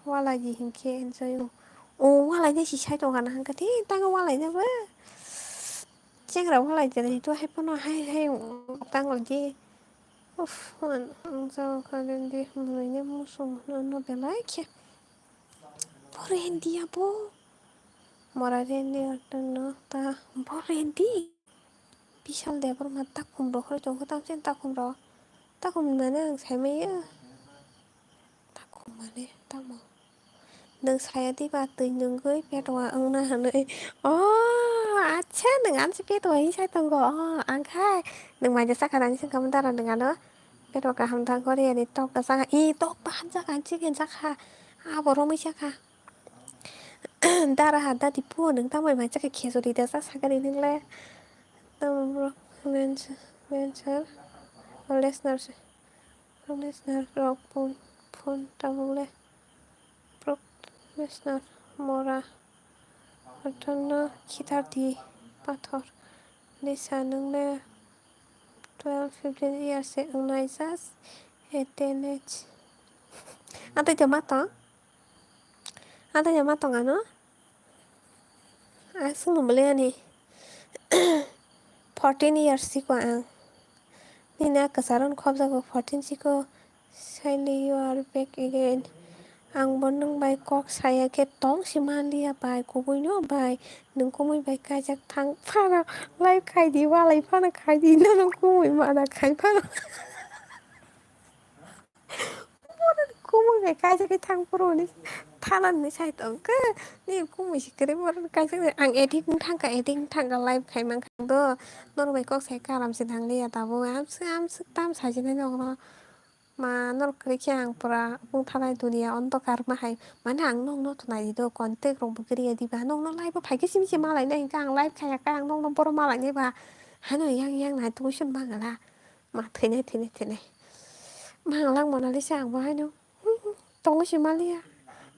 Walai di hinkhe enjoy. O walai di si sai tongkha na hangkha di tango walai na ba. Chengra walai di to hai pono hai hai tang di. Uff, ang sa kha Randy mulai ne musung no no belai khe. Bo Randy abo. Mora Randy Orton no ta bo Randy. Bishal Debbarma takhum rok hoi tongkha tamsen takhum rok. Takhum mane ang saimaya. Takhum Mane tamo? Nwng saya diba twi nungwi petwa wngna hwnwi? O, acha, nwng ani se petwa hinwi sai tongo. O, ang khai nwng maida sakha nang singkha dara nwng ano petwa kaham thang kori ani tok da sakha. I tok ta hamjakha, chicken jakha. Abo romwi sakha. Dara ha dadi puo nwng tamo bai chakha khejori da sa sakani nwng le. Tamo bro, mention, mention. Listener se. Listener rok phone, phone tabuk le. Prok listener mora. Athanno khitar di pathor. Lisa nwng le twelve, fifteen years se wngnai just a teenage. Atwi tongma tong? Atwi tongma tong ano? Aswk no bwle ani. Fourteen years siko ang. Nini a kwcharo no khobjago fourteen siko. Shyli, you are back again. Ang bo nwng bai kok saya khe tong si manliya bai, kubui no bai. Nwng kumui bai kaijak thang phano live khai di, walai phano khai di, nono kumui mana khai phano. Borok kumui bai kaijak khe thang phuru hwnwi thanani sai tong khe, ni kumui si kwrwi borok kaijak khe ang edit wng thang kha, edit wng thang kha live khai man kha do, norok bai kok sai karam se thang liya tabuk, amswk amswk tam sai se nai nokno. Ma norok kwrwi khe ang pura bung thanai duniya ondokar ma hai, mane ang nokno to nai di do, contact rok bo kwrwi ya di ba, nokno live o phai khe simi se malai nai hwnkhe ang live khai ya khe ang nokno boro malai nai ba, hano yang yang nai tongwi swn bangala. Ma thwinai thwinai thwinai. Manglang Monalisa ang bo haino. Tongo si maliya.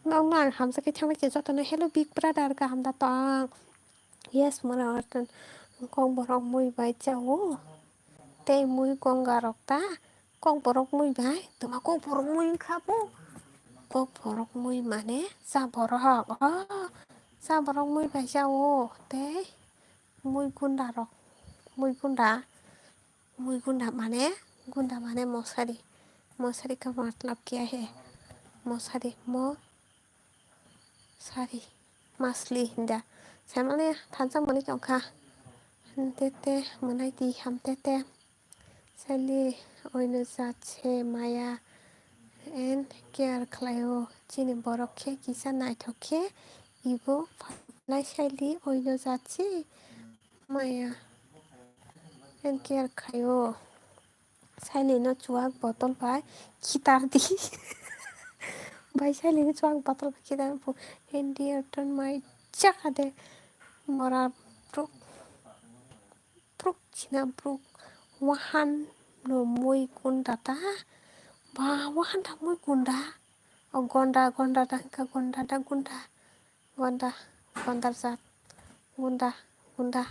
Nokno ang hamjakhe thangbai khe jotono hello big brother kaham da tong. Yes, mura orton. Kokborok mui bai chao. Tei mui gonga rok ta. Kokborok mui bai. Tuma kokborok mui wngkha bo. Kokborok mui mane cha borok. Oh. Cha borok mui bai chao. Tei mui gunda rok. Mui gunda. Mui gunda mane, gunda mane mosari. Mosari ka matlab kya hai? Mosari, mo, sari, masli hinda. Samale thansa mani tongkha. Tete, mwnai di ham tete. Sali, oino jat se maya and care khlaio. Chini borok khe kisa naithok khe ibo phalnai sali oino jat se. Maya. And care khaio. Sailino chuak botol bai khitar di. Bai sailino chuak botol bai khitar bu. And dear turn my chakha de. Mora bruk. Bruk china bruk. Wahan no mui gunda ta. Ba wahan ta mui gunda. O gonda, gonda ta ka gonda ta gunda. Gonda, gondar jat. Gunda, gunda.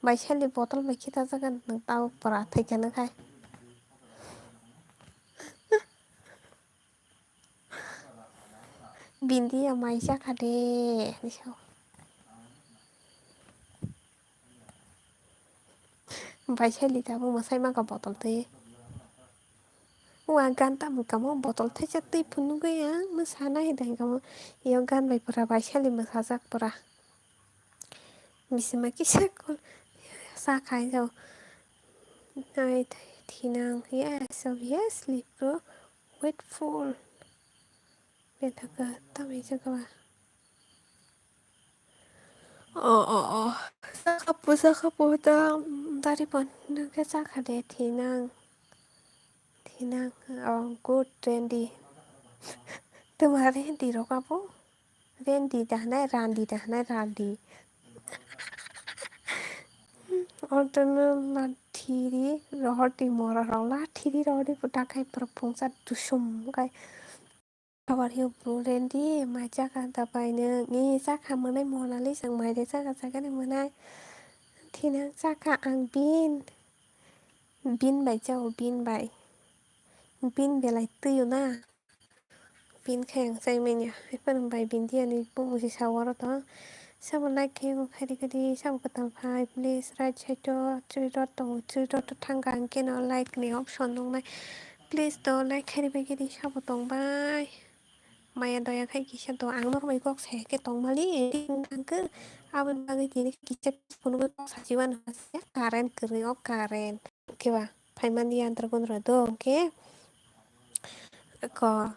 Bai sali botol bai khita jaga nwng tao pora thai khe nang khai. Bindia mai chakha de, hinwi sao. Bai sali tabo mwsai maka botol twi. Wa gan tamo kamo botol thaisa twi phunugwi ang mwsana hai dai kamo. Iyo gan bai pura bai sali mwsajak pura. Bisima kisa kol sa khai jao. Nai thinang. Yes, obviously, bro. Wait full. Bethaka tamai jagaba. O, o, o. Sakapu, sakapu ta dari pon nang khe chakha de thinang. Thinang. O, good rendi. Tuma rendi rok abo. Rendi da hwnai, randi da hwnai, randi. Ordono lathiri rohordi mora rok, lathiri rohordi bo dakai borok pungsa dusum kai. How are you, bro? Rendi, mai chakha da bai nwng? Ee, chakha mwnai Monalisa, ang mai de chakha chakani mwnai. Thinang chakha ang bin. Bin bai chao, bin bai. Bin belai twiyo na. Bin khe ang chai manya. Ephano bai bin diya ni bumung si sa oro to. Sabo like khe bo khairi khairi sabo kwtal phai. Please right side o three dot tongo. Three dot o thang kha ang khe no like ni option nung nai. Please to like khairi bai khairi sabo tong bai. Maya doya khai kisa to ang norok bai kok sai khe tong mali. Edit wng thang khe aboni bagwi tini kisa phunugwi kok sachi uanw. Current kwrwi o current. Khe ba phaimani yandra gundra do hwnkhe. Ko,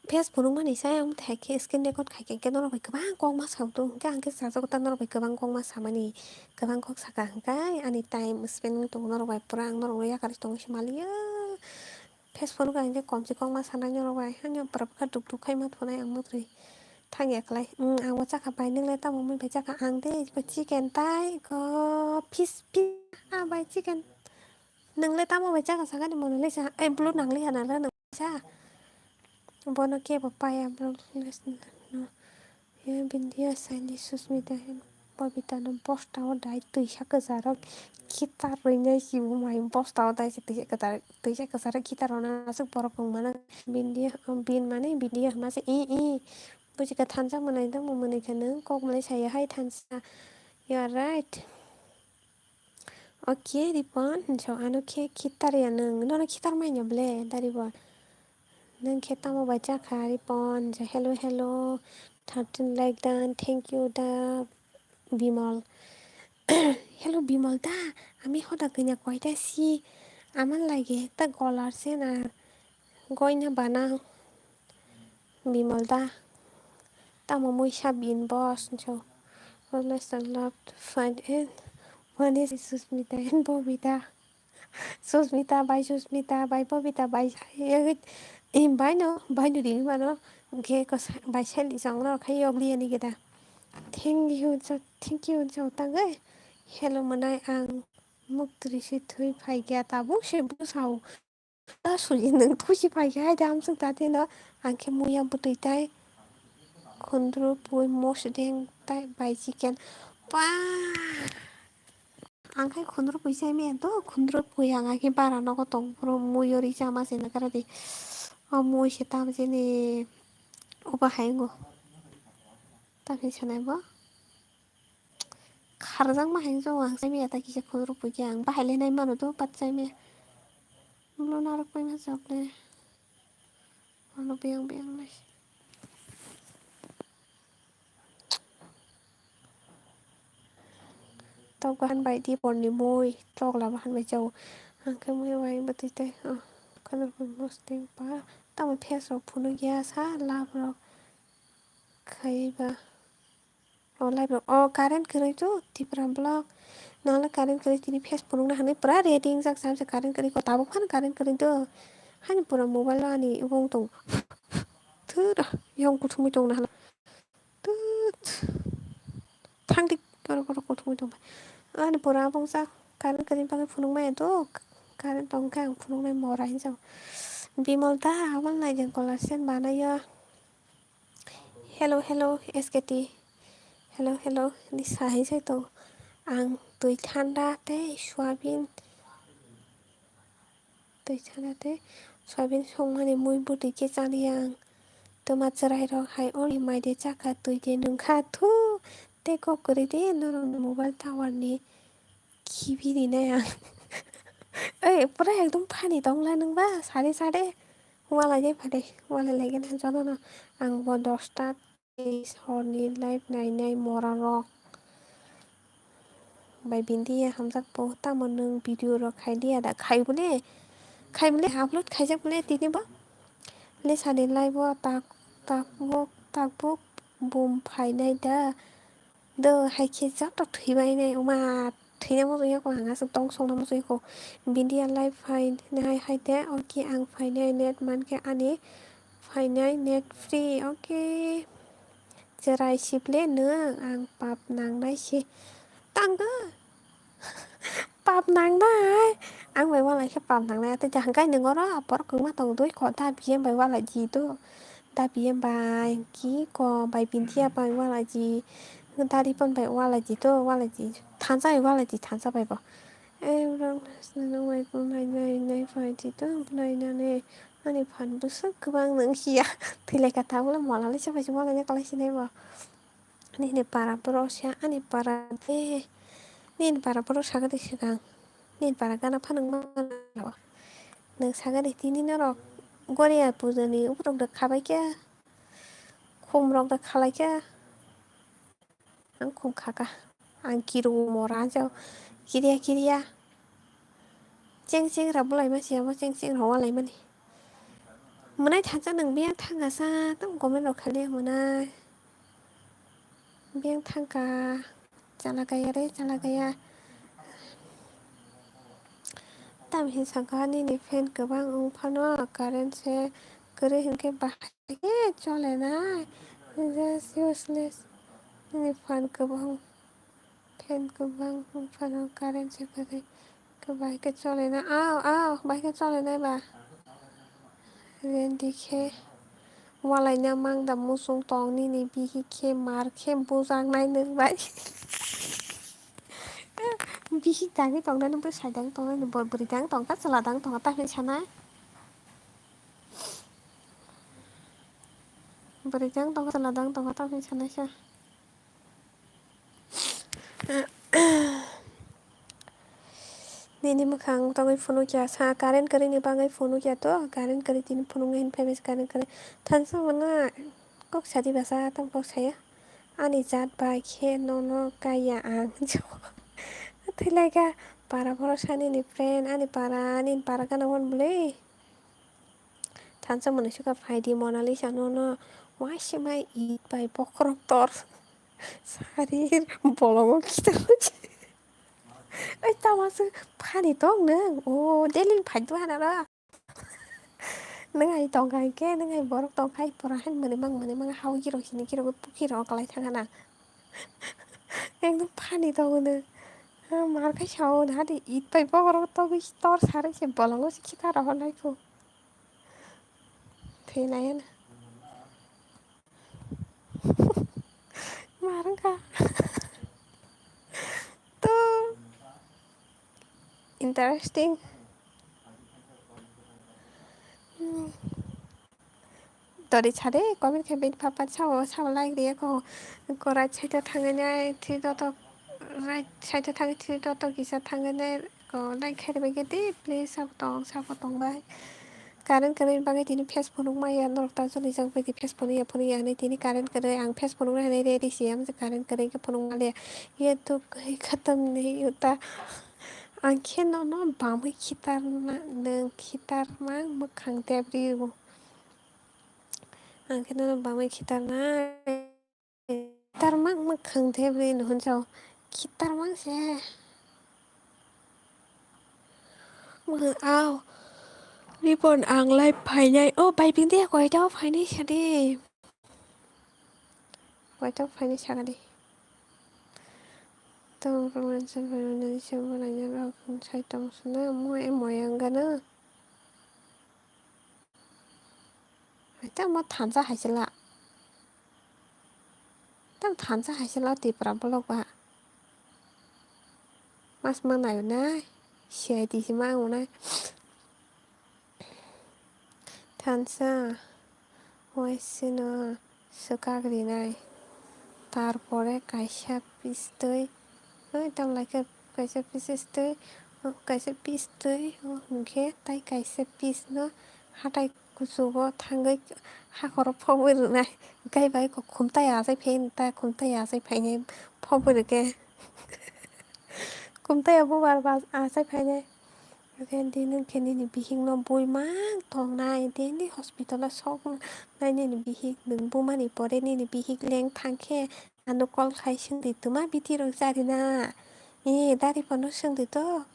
face phunukmani sai ang thai khe screen record khai khe, khe norok bai kwbang kok ma sao to, hwnkhe ang khe sajagw ta norok bai kwbang kok ma samani, kwbang kok saka hwnkhe ani time spend wng tongo norok bai pura, ang norok no yakar tongo se maliya. Face phunuk ang khe kom se kok ma sanai norok bai, hanya pura pura duk duk khai ma thunai ang mwtwi thang ya klai. Ang bo chakha bai, nwng le tamo mui bai chakha? Ang de chicken tai ko fish, fish bai chicken. Nwng le tamo bai chakha sakani Monalisa? Ai, blue nang liya na le nwng sa? Bono kebo paya bro, no. Ye Bindiya saini Susmita and Babita no bosta o dai twisa kwcharo khitar rwinai si bo mai bosta o dai se twisa kwcharo, twisa kwcharo khitar rwna aswk borok wng mano. Bindiya, bin mane Bindiya hwnma se i i. Buji ka thansa mwnai dong, mwnai khe nwng kok mwnai saya hai thansa. You are right. Okay, Ripon, so ano khe khitar ya nwng, nono khitar manya ble, da Ripon. Nwng khe tamo bai chakha, Ripon, so hello, hello, thirteen like done, thank you, da Bimol. Hello, Bimol da, ami hoda kanya koita si, aman lage, ekta golar se na, goina bana. Bimol da. Tamo muisa bin boss so. Always I love to find it. One is Susmita and Bobita. Susmita bai, Susmita bai, Bobita bai. Em bai no, bai no ring mano. Ge ko bai sel di song no khai yog liya ni geda. Thank you, so thank you, so tang eh. Hello mwnai ang muk tri si thui phai gya tabuk se bu sao. Da suji nwng thusi phai khe hai da amswk da tino, ang khe muya bwtwi tai khundru pui mosdeng tai bai chicken. Pa! Ang khe khundru pui chai maya to, khundru pui ang khe bara nogo tong phuru muiyo ri chama se na kara di. O mui se tam jini oba hai ngo. Ta khe sanai bo. Kharjakma hai wng tongo, ang chai maya ta kisa khungrwk pui khe ang bahai le nai mano do, pat chai maya. Ulo narwk pai ma chok le. Ano biyang biyang nai. Tok bahan bai di porni mui, tok la bahan bai chao. Ang khe mui bai bwtwi tei, oh, color bai mosdeng pa. Tamo face rok phunuk ya sa, lab rok khai ba. O live rok, o current kwrwi to Tipra block. Nangla current kwrwi tini face phunukna hinwi pura ready wngjak, samse current kwrwi ko tabuk phano current kwrwi to. Hani pura mobile o ani wng tong. Thura yong kuthumwi tongna hala. Tut. Thangdi koro koro kuthumwi tong. Ani pura abongjak current kwrwi bagwi phunukmaya to. Current tongkhe ang phunuknai mora hinjak. Bimol da aboni laijak gola sen banayo. Hello, hello, S K T. Hello, hello, ni sahai sai tong. Ang twi thanda tei soyabin. Twi thanda tei soyabin songmani mui bwtwi khe chaliya ang. Twma chwrai rok hai oni mai de chakha twi de nwngkha thu. Tei kok kwrwi de norok ni mobile tower ni khibi rinai ang. Oi, pura ekdom funny tongla nwng ba, sade sade. Walai de phade, walai lagi na jono no. Ang bo dosta tei horni live nainai mora rok. Bai Bindiya hamjak bo, tamo nwng video rok khai diya da? Khai bole, khai bole, upload khaijak bole tini bo. Le sade live o tak, tak bok, tak bok bum phainai da. Do hai khe joto thwibainai wngma, thwina muchungya kho, ang aswk tong songna muchungya kho. Bindiya live phai nai hai de, okay, ang phainai net mankhe ani phainai net free, okay. Chwrai sible nwng, ang pap nangnai se tangkha. Pap nangnai, ang bai walai khe pap nangnai, tei jahangkai nwng oro borok kwbangma tong dui kho, da B M bai walai di do. Da B M bai ki ko bai Bindiya bai walai di, da Ripon bai walai di to, walai di thansa bai, walai di thansa bai bo. E bwrok nai nai nai phai di to, bwlai nani ani phan bwswk kwbang nang siya. Thwi lai kha ta bole mola le se bai se walai nai kwlai sinai bo. Nini para borok se ani para de. Nini para borok sakha de swkang. Nini para gana phano wngma. Nwng sakha de tini norok Goria puja ni uborok de khabai khe. Khum rok de khalai khe. Ang khum khaka. Ang kiru mora jao. Kiriya kiriya. Cheng cheng ra bulai ma siya bo cheng cheng ra walai mani. Mwnai thansa nwng biyang thangkha sa, tamo comment rok khalia mwnai. Biyang thangkha, chala kaya re, chala kaya. Tam hin saka nini fan kwbang wng phano current se kwrwi hinkhe bahai khe chole nai. Just useless. Nini fan kwbang, fan kwbang wng phano current se kwrwi. Khe bai khe chole na, aw, aw, bai khe chole nai ba. Ready khe walai na mang da muchung tong nini bihik khe mar khe bujak nai nwng bai. Bihik dagi tong nai nwng bai sai dang tong nai bo bwrwi dang tong kha chwla dang tong kha ta hinwi sanai. Bwrwi dang tong kha chwla dang tong kha ta hinwi sanai sa. Nini mwkhang tongwi phunukya sa, current kwrwini bagwi phunukya to, current kwrwi tini phunuknai hinwi phaibai se current kwrwi. Thansa mano kok sadi basa, tamo kok saya. Ani jat bai khe nono kaiya ang. Thwilaika para borok sa nini friend, ani para, nini para gana hwn bwlwi. Thansa mwnwi sukha phaidi Monalisa nono waisa mai it bai bokhorok tor sarir bolongo kitor. Ai tama se phani tong nwng o delin phai dua na ra. Nwng ai tong khai khe nwng ai borok tong khai pura han mwnwi mang mwnwi mang hau giro hini giro pukhi rok kalai thang na. Ekdom phani tong nwng. Mar khai sao na hadi it bai bokhorok togwi tor sarai se bolongo se khita rok nai phu. Thwi nai na. Mar wngkha. To interesting. Hmm. Dori sade comment khe bini papa sao sao like riya ko. Ko right side o thangwi nai thwi dotok, right side o thangwi thwi dotok kisa thangwi nai. Ko like khairokbaikhe di please, sabo tong, sabo tong bai. Current kwrwini bagwi tini face phunuk maya norok ta joli jak bai di face phunukya phunukya hinwi tini current kwrwi ang face phunukna hinwi ready se, ang je current kwrwi khe phunuk maliya. Ye duk hai khatam nahi uta. Ang khe nono bamwi khitarna, nwng khitarma mwkhang debri o. Ang khe nono bamwi khitarna. Khitarma mwkhang debri no hwnjao. Khitarma se. Mwkhang, aw. Ribon ang live phainai. O bai bindi koita o phainai sadi. Koita o phainai sakadi. Tong roman se bai nani se bo laina rok sai tong suna mo e moyang gana. Tamo thansa hai se la. Tamo thansa hai se la Tipra bolok ba. Mas ma nayo nai. C I D se ma ang nai. Thansa. Waisino swkak rinai. Tarpore kaisa pistwi. Oi, tamo lai khe kaisa pistwi. O kaisa pistwi. O hwnkhe tai kaisa piece no hatai kuchugo thangwi hakhoro phobwi rwnai. Gai bai kok khumtai achai phai ta khumtai achai phainai phobwi rwkhe. Khumtai abo bar bar achai phainai. Hwnkhe din hwnkhe nini bihikno bui mang tongnai, daily hospital-o soknai nini bihik, nwng bumani pore nini bihik leng thangkhe ano call khai swngdi, twma bithi rok charina? E, dari phano swngdi to,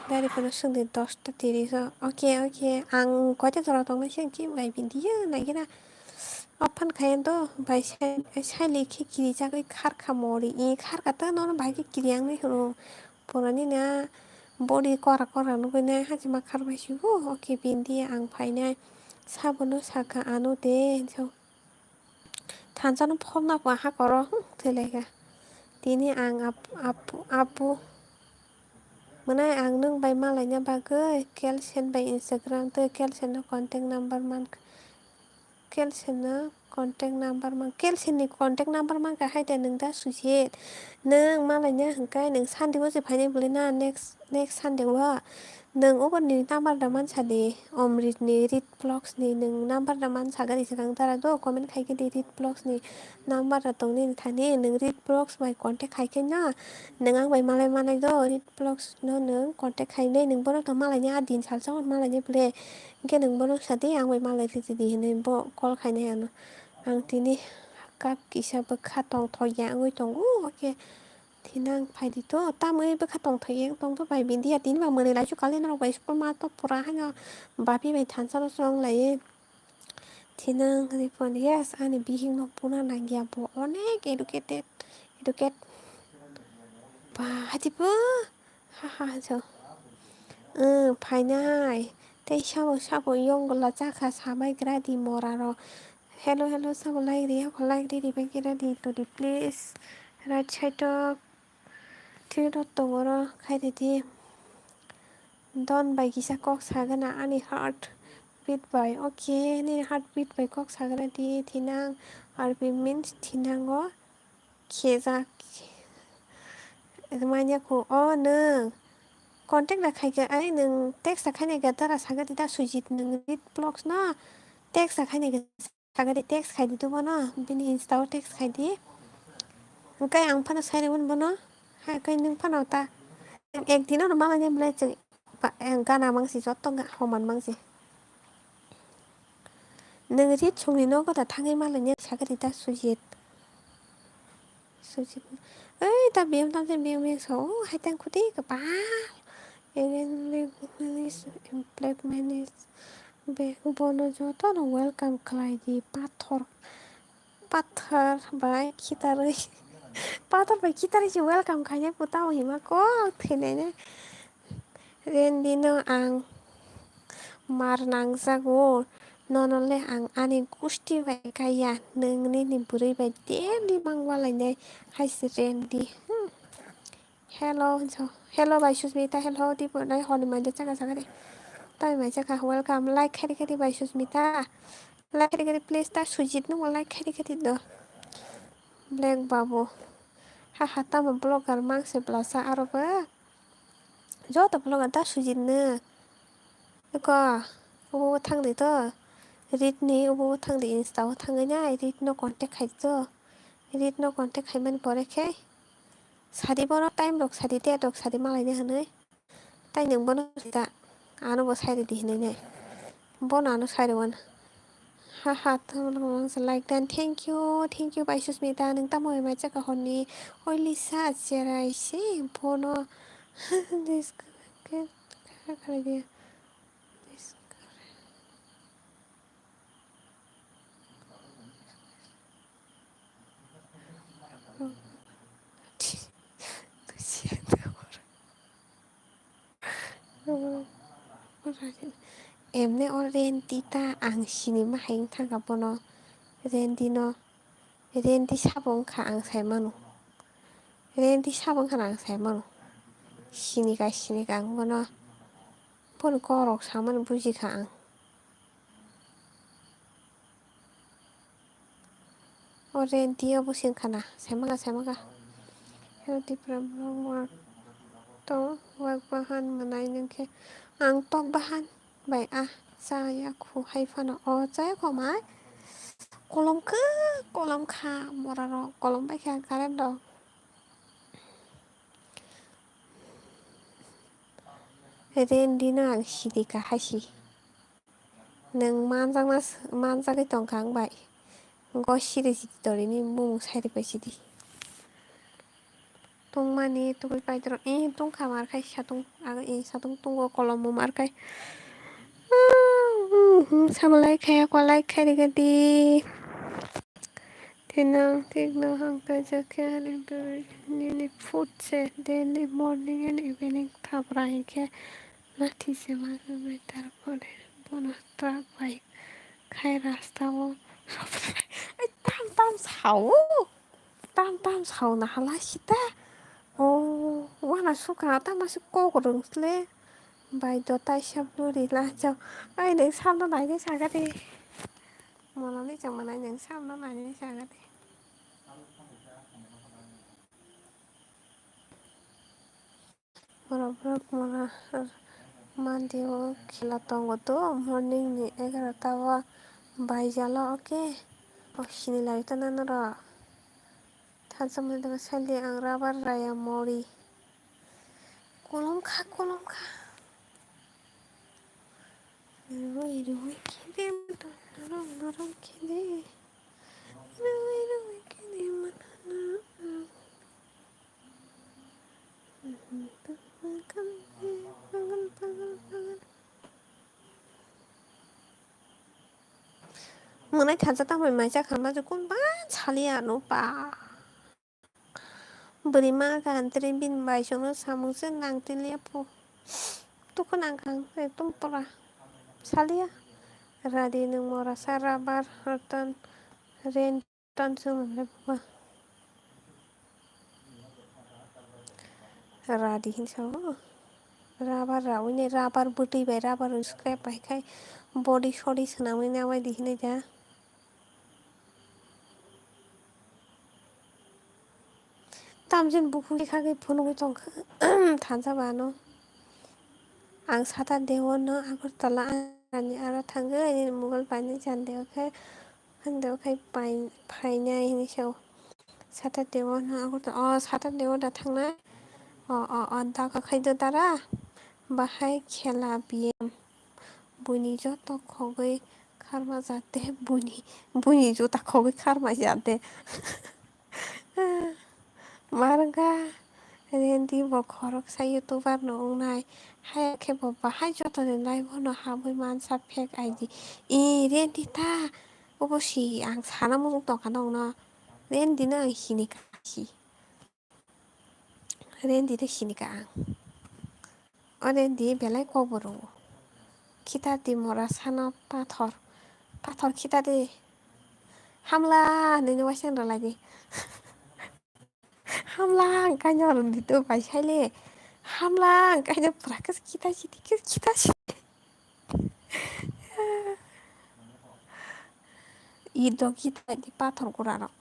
dari phano swngdi dosta tiris o. Oke, oke, ang koita jora tongnai se hwnkhe bai bindi ya naikhe na. Ophan khai to, bai sai, sai le khe kirijagwi kharkha mori, e, kharkha ta nono bai khe kiri ang nai hwno. Pura nini a body kora kora nugui nai hachima kharbai sigo. Oke bindi ang phainai sabono saka ano de hinwi sao. Thansa no phobna pha hakoro, hmm, thwilaikha. Tini ang ap-, ap-, apu mwnai ang nwng bai malaina bagwi Kelsen bai Instagram tei Kelsen no contact number mankha. Kelsen no Contact number mang, Kelsey ni contact number mang kha hai de nwng da Sujit. Nwng malai ya hwnkhe nwng Sunday o se phainai bwlai na, next, next Sunday o. Nwng oborni number da mansa di, Omrit ni, Rit Vlogs ni nwng number da mansa gari swkang dara do, comment khai khe di, Rit Vlogs ni number da tong nini thani, nwng Rit Vlogs bai contact khai khe no, nwng ang bai malai manai do, Rit Vlogs no nwng contact khai nai, nwng bono to malai ya, a din salsa malai ya bwle, hwnkhe nwng bono sa di, ang bai malai ridi di hinui bo call khai nai ano. Ang tini cup kisa bwkha tongthok ya wngwi tongo, hwnkhe Thinang phaidi to, tamwi bwkha tongthok ye tongthok bai bini ya tini ba mwnwi lai su kali norok bai school ma to pura haino bapi bai thansa no chwng lai. Thinang ripon, yes, ani bihik no puna nangya, bo onek educated, educate. Ba, hati po? Ha, ha, ha, so. Phainai. Tei sabo, sabo yongla chakha samai gradi mora ro. Hello, hello, sabo like ri, hako like ri, ribai kira di to di, please. Right side o three dot tongo ro, khai di di. Don bai kisa kok sagana ani heart beat bai. Okay, nini heart beat bai kok sagana di, Thinang. R B means Thinang o khejak. Manya ko, o nwng contact da khai khe, ai nwng text da khai nai khe dara saga di da Sujit nwng Rit Vlogs no text da khai nai khe. Sagadi text khai di to bono, bini Insta o text khai di. Hwnkhe ang phano sai rwgwin bono, hai khe nwng phano ta ek din o rwma bai belai chwng gana mangsi, joto homan mangsi. Nwng Rit songni nogo da thangwi malai ya sagadi ta Sujit. Sujit. Ei ta biyam tamse biyam biyam sa o hai tang khuti kwbang. Egen biyam manis, black manis. Be bono jotono welcome khlai di pathor, pathor bai khitarwi, pathor bai khitarwi se welcome khainai putamo hima kok thwinainai. Rendi no ang mar nangjago, nono le ang ani gusti bai kaiya, nwng nini bwrwi bai daily mangwalainai hai se Rendi. Hmm. Hello, hinso. Hello, bai Susmita. Hello, di bo nai honi manja chaka chaka de. Tai mai chaka, welcome. Like khari khari bai Susmita. Like khari khari, please, ta Sujit no like khari khari do. Black Babu. Ha ha, tamo blogger mangse blasa aro ba. Joto blogger ta Sujit no. Eko, obo thang di to. Rit ni obo thang di, Insta o thangwi nai, Rit no contact khai to. Rit no contact khaimani pore khe sadi bono time rok sadi, date rok sadi malai ni hwnwi. Tai nwng bono sida, ano bo sai ridi hinwi nai. Bono ano sai rwgwano. Ha ha, like dan, thank you, thank you bai Susmita, nwng tamo bai mai chaka honni. Oi Lisa, cherai se bono. This, kha kha dia. This. Emne o Renti ta ang sinima hai wng thangkha bono. Renti no, Renti sabo wngkha ang sai mano. Renti sabo wngkha ang sai mano. Sinika, sinika ang bono. Bono kokrok samani bujikha ang. O Renti obo se wngkha na, saimaka, saimaka. Hello Tipra vlog, wak to, wak bahan mwnai nung khe. Ang tok bahan bai a chaya khu hai phano. O chaya khu mai. Kolom khe, kolom kha, mora rok kolom bai kha current rok. Renti no ang sidi ka hai si. Nwng manjakna, manjagwi tongkha ang bai. Go siri siri torini bumung sai rwbai sidi. Tungmani tugui paidoro, eh, tungkha mar khai satung, ag-, eh, satung tungo kolom bo mar khai. Sabo like khai, ako like khai rwgwdi. Tino, tikno hangka jakhe ani bwrwi nini food se daily morning and evening thapra hinkhe. Lathi se ma wngwi tarpore bono truck bai khai rasta o. Ai, tam tam sao, tam tam sao na hala sita. O, wana sukha tamo se kok rwng sle. Bai do taisa bwrwi la chao. Ai, nwng salno nai khe saga de. Mono ni chwng manai nwng samno nainani saga de. Borok borok mono mandi o khela tongo to morning ni egarota o baijalo oke. O sini lai to nang norok. Thansa mani tongma sali ang rabar raya mori. Kolom kha, kolom kha. Rui rui khe de, norom norom khe de. Rui rui khe de, manana. Pagal, pagal, pagal. Mwnai thansa tamo mai cha kha ma je kun ba chali ano pa. Bwrwi ma kha antre bini bai songno samung se nang tiliya po. Tukun ang kha ang ekdom pura chaliya. Radi nwng mora sa rabar ton ren ton song le buma. Radi hin sao. Rabar rawi ne rabar bwtwi bai rabar scrap bai khai body sodi swnamwi namai di hinai da. Tamjin bukhuk khe khagwi phunugwi tongkha thansa bano. Ang Saturday o no Agartala ani aro thangwi ani mobile painai jandeo khe, handeo khe pai-, phainai hinwi sao. Saturday o no Agartala, o Saturday o da thangnai. O, o, o, da kha khai do dara. Bahai khela biyam. Buini joto khogwi kharma jate, buini, buini juta khogwi kharma jate. Marwngkha Rendi bo khoroksa YouTuber no wngnai. Haya khe bo bahai jotoni live o no habwi mansa fake I D. E, Rendi ta, obo si ang sana muchung tongkha nokno. Rendi no ang sini kha si. Rendi de sini ka ang. O Rendi belai kok bo rwo. Khita di mora sano pathor. Pathor khita di. Hamla hinwi waisa rwlai di. Hamla ang kaino rwdi to bai saile. Hamla ang kaino pura khe khita sidi khe khita sidi. Ido kita di pathor gura rok.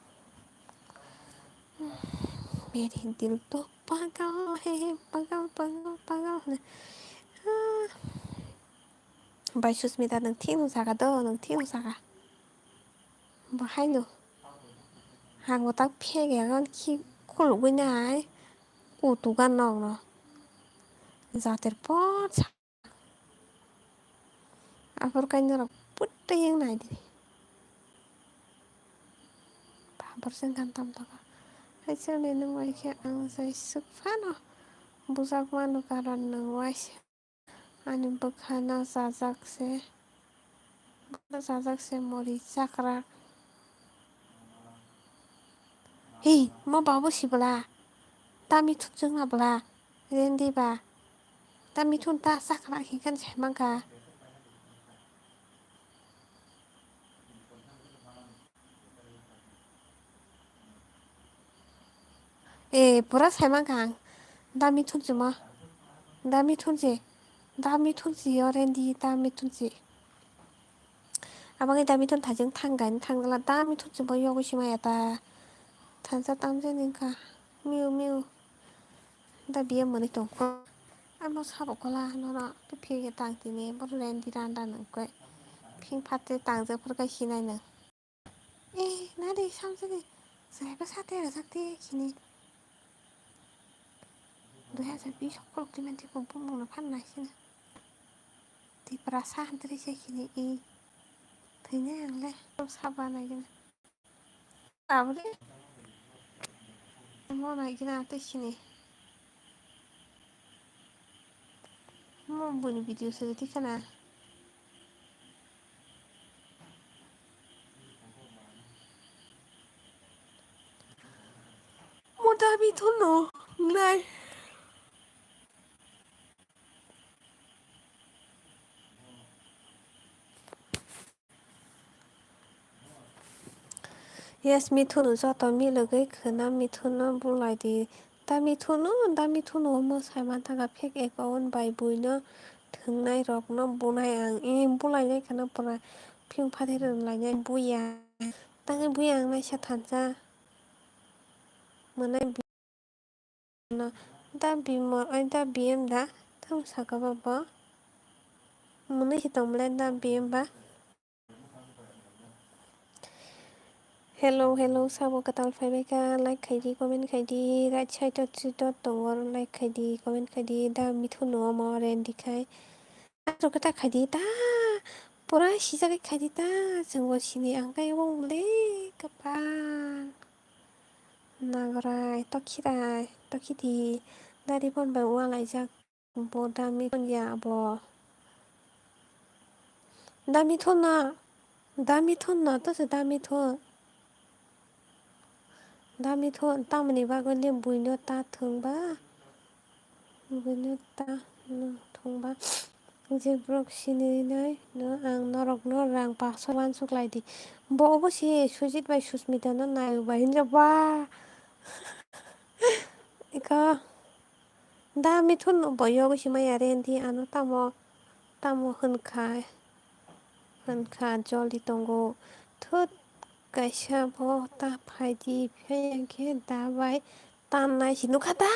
Mere dil to pagal he, pagal, pagal, pagal. Bai Susmita nwng thik nwng saka do, nwng thik nwng saka. Bahai no. Hango tak phege gon khi khulugwi nai. Kutuga nokno. Jater por sa. Aphuru kainwi norok putto yang nai di. Pabor sengkhan tam taka. Hai sani nwng bai khe ang jai swk phano bujak mano karon nwng waisa ani bwkhano chajak se, bwkhano chajak se mori chakrak. Hi, mo babu si bwla? Ta mithuk chwngma bwla? Rendi ba? Ta mithun ta chakra hinkhe sai mankha. E, pura sai mankha ang. Da mithun si mo. Da mithun si. Da mithun si yo Rendi, da mithun si. Aboni da mithun thajeng thang gaini thang jala da mithun si bo yogwi si maya ta. Thansa tamjani wngkha. Miu miu. Da biya mwnwi tongkho. Amo sabo kola nono phege tang tini bo Rendi randa nungkhe. Phing phate tangjak phurkha hinai nung. E nari samjani. Jaiba sate rajak te khini. Dui hajar bis kolok twi mantwi bo bumungno phan naisina. Tiprasa hantri se khini i. Thwinai ang le saba naigwna. Aboni. Mo naigwna tei sini. Mo buni video se twi khana. Mo dabi thono nai. Yes, Mithunu joto milogwi khwna Mithunu bulai di. Da Mithunu, da Mithunu omo sai manthaga fake account bai buino thwngnai rokno bunai ang. E bulai nai khwna pura Phiyung phathe rwlainai buya. Tangwi buya ang naisa thansa. Mwnai bi-, no. Da bimor, ai da biyem da? Tamo saka ba bo? Mwnwi se tongmole da biyem ba? Hello, hello, sabo kwtal phaibaikha, like khaidi, comment khaidi, right side o chidot tongo, like khaidi, comment khaidi, da mithu no omo rendi khai. Aswk khe ta khaidi ta, pura sijagwi khaidi ta, chwngbo sini ang khe omo le kwpal. Nagorai, tokhirai, tokhidi, da ribon bai ualaijak. Bo da mithun ya abo. Da mithun na, da mithun na, to se da mithun. Da mithun, tamoni bagwi le buino ta thwngba? Buino ta no thwngba? Je borok sinirinaino ang norokno rang baksa uansuk lai di. Bo obo se Sujit bai Susmita no naiwi bai hinjak ba. Ika. Da mithun no bo yogwi se maya rendi ano tamo, tamo hwnkha, hwnkha joldi tongo. Thut kaisa bo ta phaidi, phai hwnkhe da bai tannai se nukha da,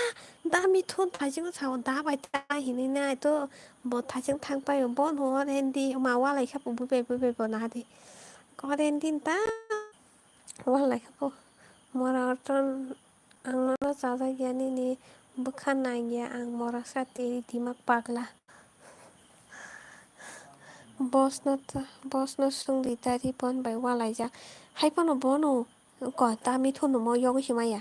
da mithun thaichung sao da bai tannai hinwi nai to bo thaichung thang paio bo no rendi ma ualaikha bo buibai buibai bo nahadi. Ko rendi ta ualaikha bo mora orton. Ang nono chajak ya nini bwkha nang ya, ang mora sa teri dimak pagla. Boss no ta, boss no swngdi ta ribon bai ualaijak. Hai phano bono ko ta mithun no mo yogwi se maya.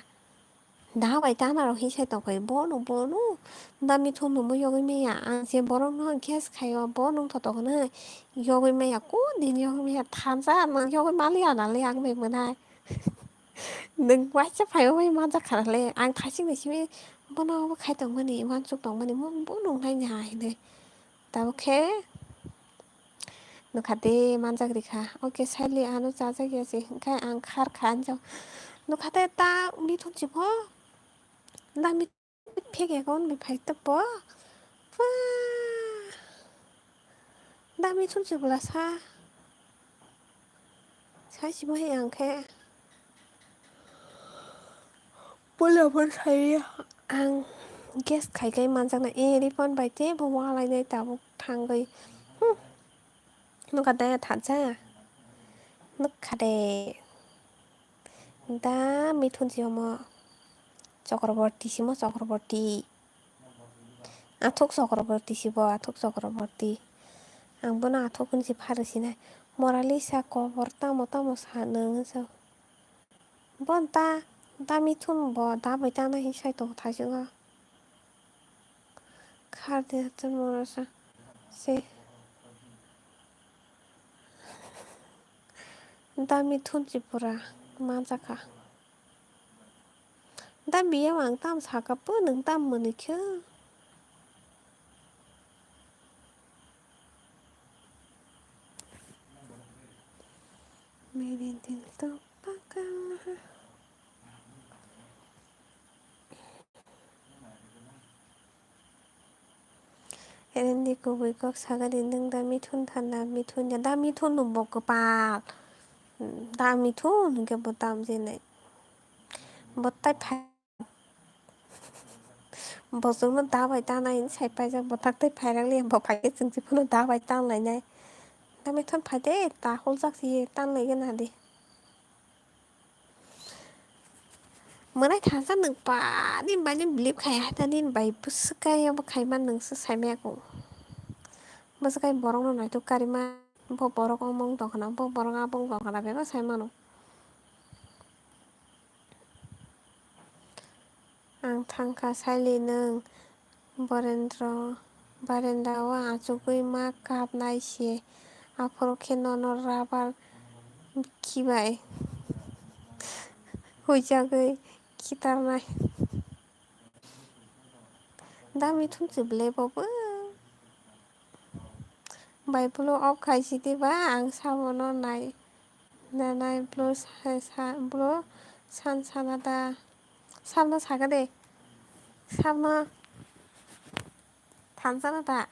Da bai tana rok hinsai tongphai bono, bono da mithun no mo yogwi maya. Ang je borok no guess khaio bo nung thotok hwnwi yogwi maya, ko din yogwi maya thansa nang yogwi maliya nale ang bai mwnai. Nwng waisa phaiwi manjak kha le, ang thaiching ni simi bono bo khai tongmani, uansuk tongmani, mo bo nungnai ni ha hinwi. Tabuk khe nukha de manjak rikha. Okay, saili ano chajak ya se, hwnkhe ang khar kha anjak. Nukha de ta mithun si pho, da mithun. Phek ya kon bai phai to po. Pha. Da mithun si bwla sa. Sai si bo hai ang khe. Puila phan sai ang guess khai khai manjak na. E ribon bai te bo ualainai tabuk thangwi. Hmm. Nukha da thansa. Nukha de. Da mithun si omo. Chakraborty si mo Chakraborty. Athuk Chakraborty si bo, Athuk Chakraborty. Ang bono Athuk hwn si pharo sinai. Moralisa kobor tamo tamo sa nwng sa. Bo ta, da mithun bo da bai tana hin sai tongo thaichungo. Khar de hachal mora sa se. Da mithun si pura manjak kha. Da biyem ang tam saka po nwng tam mwnwi khe. Mere dil to pagal hai. Rendi kubui kok sagadi nwng da mithun thana mithun ya da mithun no bo kwpal. Da mithun hwnkhe bo tam jenai. Bo tai phai. Bo chwngno da bai tanai hinwi sai paijak bo tak tai phairak liya bo phaikhe chwng chikhuno da bai tanlainai. Da mithun phaide ta holjak si tanlai gana di. Mwnai thansa nwng pa nini bai nini believe khai hai ta nini bai bwswk khe obo khai man nwng se sai maya kho. Bwswk khe borok no naituk kari man bo borok omo wng tong khna bo borok abo wng tong khna bebak sai mano. Ang thangkha saili nwng Borendra, barenda o achugwi ma kapnai se. Aphuru khe nono rubber bikhi bai huijagwi khitarnai. Da mithun se belai bo bo. Bai bolo off khai sidi ba ang sabono nai. Nanai blo sa, sa, blo san sana da. Sabno saka de. Sabno thansana da.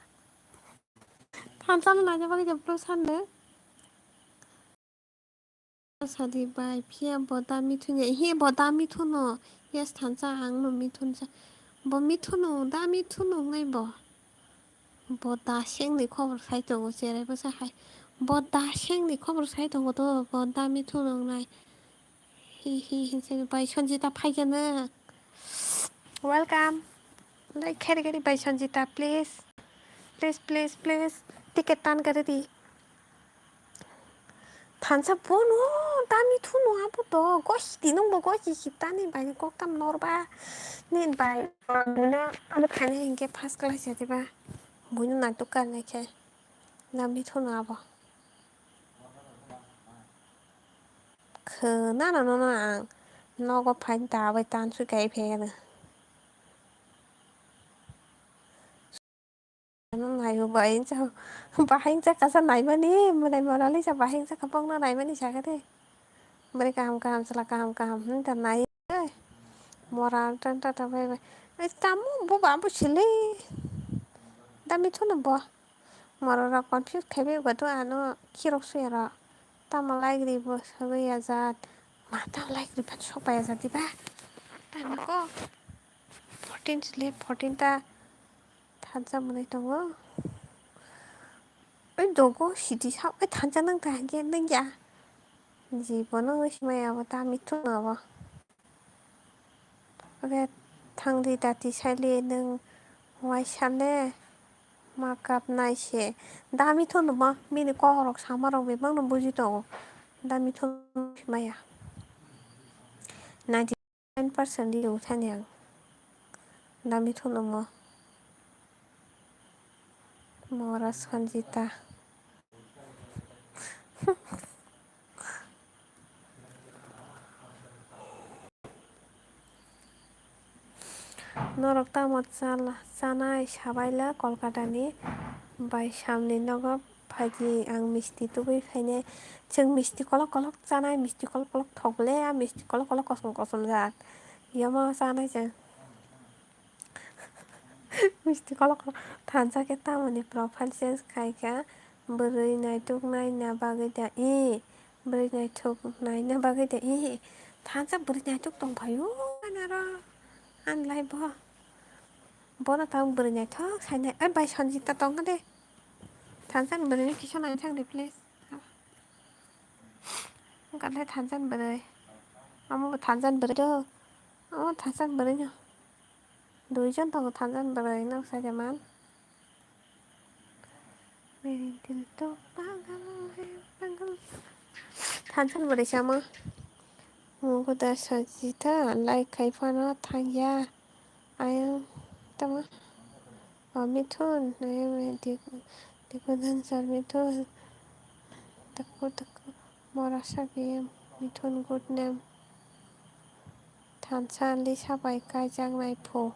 Thansana naina bagwi je blo sanno. Sadi bai, phiya bo da mithun ya. He bo da mithun no. Yes, thansa ang no mithun sa. Bo mithun no, da mithun no nai bo. Bo da seng ni khobor sai tongo, cherai bo sa hai. Bo da seng ni khobor sai tongo to, bo da mithun no nai. Hi hi hi, se bai Sanjita phai gana. Welcome. Like khairi khairi bai Sanjita, please. Please, please, please. Ticket tan kari di. Thansa bono da mithun no abo to. Gosi di nung bo gosi si tani bai ni kok tam nor ba. Nin bai. Buino ano thani hingke first class ya diba. Buino natuk kar nai khe. Da mithun no abo. Khwnana nono ang nogo phaini ta bai tan sui kai phegana. Ano naibo bahai wngsa, bahai wngsa kasa naimani, mwnai morali sa bahai wngsa kabangno naimani sakha de. Bwrwi kaham kaham chwla kaham kaham hinwi ta nai. Mora ta ta ta bai bai. Ai tamo bo ba bo sili. Da mithun no bo. Mora rok confuse khaiwi ba do ano khirok suya rok. Tamo like ri bo sagwi ya jat. Ma tamo like ri phan sok pai ya jat diba. Tamo ko fourteen sili fourteen ta thansa mwnai tongo. Oi dogo sidi sa oi thansa nang ta hingke nang ya. Jibono oi simaya bo ta mithun abo. Oke, thangdi dati saile nwng waisa le ma kapnai se. Da mithun no ma bini kokrok sama rok bebak no buji tongo. Da mithun maya. Ninety nine percent ri thani ang. Da mithun no mo. Mora Sanjita. Norok tamo chala, chanai sabaila Kolkata ni bai samni nogo phaidi ang misti tubui phainai. Chwng misti kolok kolok chanai, misti kolok kolok thok le, a misti kolok kolok kosom kosom jat. Yomo chanai chwng. Misti kolok kolok. Thansa khe tamoni profile change khai kha. Bwrwi naituk naina bagwi da i. Bwrwi naituk naina bagwi da i. Thansa bwrwi naituk tong phaio. Anaro. Anlai bo. Bono tang bwrwi naithok sainai. Ai bai Sanjita tong de. Thansa bwrwi ni kisa nai thang de please. Wngkha le thansa bwrwi. Amo bo thansa bwrwi do. Amo thansa bwrwi no. Duijon tongo thansa bwrwi no sai de man. Mere dil to pagal hai pagal. Thansa bwrwi samo. Mugo da Sanjita like khai phano thangya. Ayang tama. O Mithun, ayang diku diku dancer Mithun. Taku taku mora sabi Mithun good name. Thansa Lisa bai kaijaknai phu.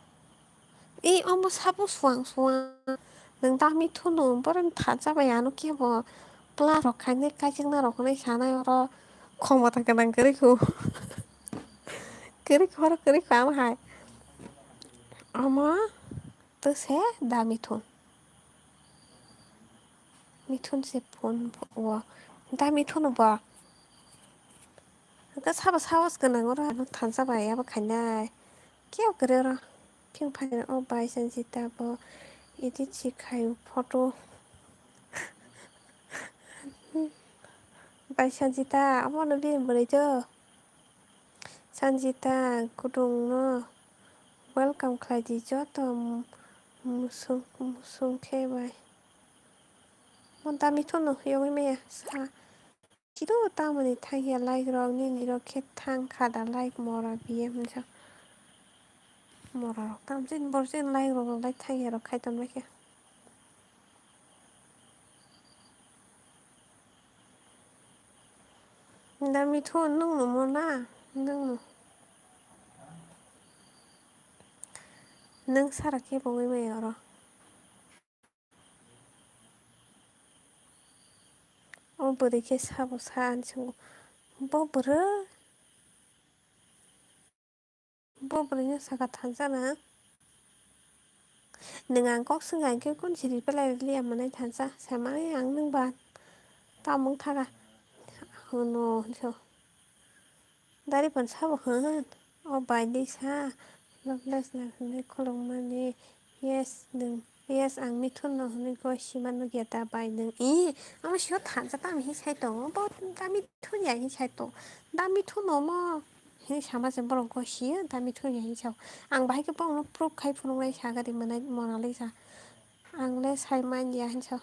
E omo sabo suang suang. Nwng da Mithun no borok thansa bai ano kebo pla rok khainai kaijakna rok hinwi sanai oro khomota gwnang kwrwi khu. Kwrwi khu oro kwrwi khu amo hai. Omo to se da Mithun. Mithun se phone o. Da Mithun bo. Hwnkhe sabo sahos gwnang oro ano thansa bai abo khainai. Kebo kwrwi oro. Phiyok phai o bai Sanjita bo edit si khai o photo. Bai Sanjita abo no bini bwrwi do. Sanjita kudungno welcome khlai di joto musung musung khe bai. Mo da Mithun no yogwi maya sa. Chido tamoni thangya like rok nini rok khe thang kha da like mora biye hwnjak. Mora rok tam jin bor jin like rok like thangya rok khai ton bai khe. Da Mithun nwng no mo na nwng no. Nwng sara khe bo wi maya oro. O bwrwi khe sabo sa ani swngo. Bo bwrwi? Bo bwrwino saka thansa na. Nwng ang kok swngkha hinkhe kun si reply rwliya manai thansa. Samani ang nwng ba tamung thaga. Hwno hinso. Dari phan sabo hwn. O bai di sa. Loveless na hwnwi khulumani. Yes, nwng. Yes, ang Mithun no hwnwi goi sima nukya da bai nwng. I, amo sio thansa tamo hi sai tongo. Bo da Mithun ya hi sai to. Da Mithun no mo. Hini sama se borok goi sio da Mithun ya hi sao. Ang bahai khe borok no proof khai phunuk nai sa gari manai Monalisa. Ang le sai man ya hin sao.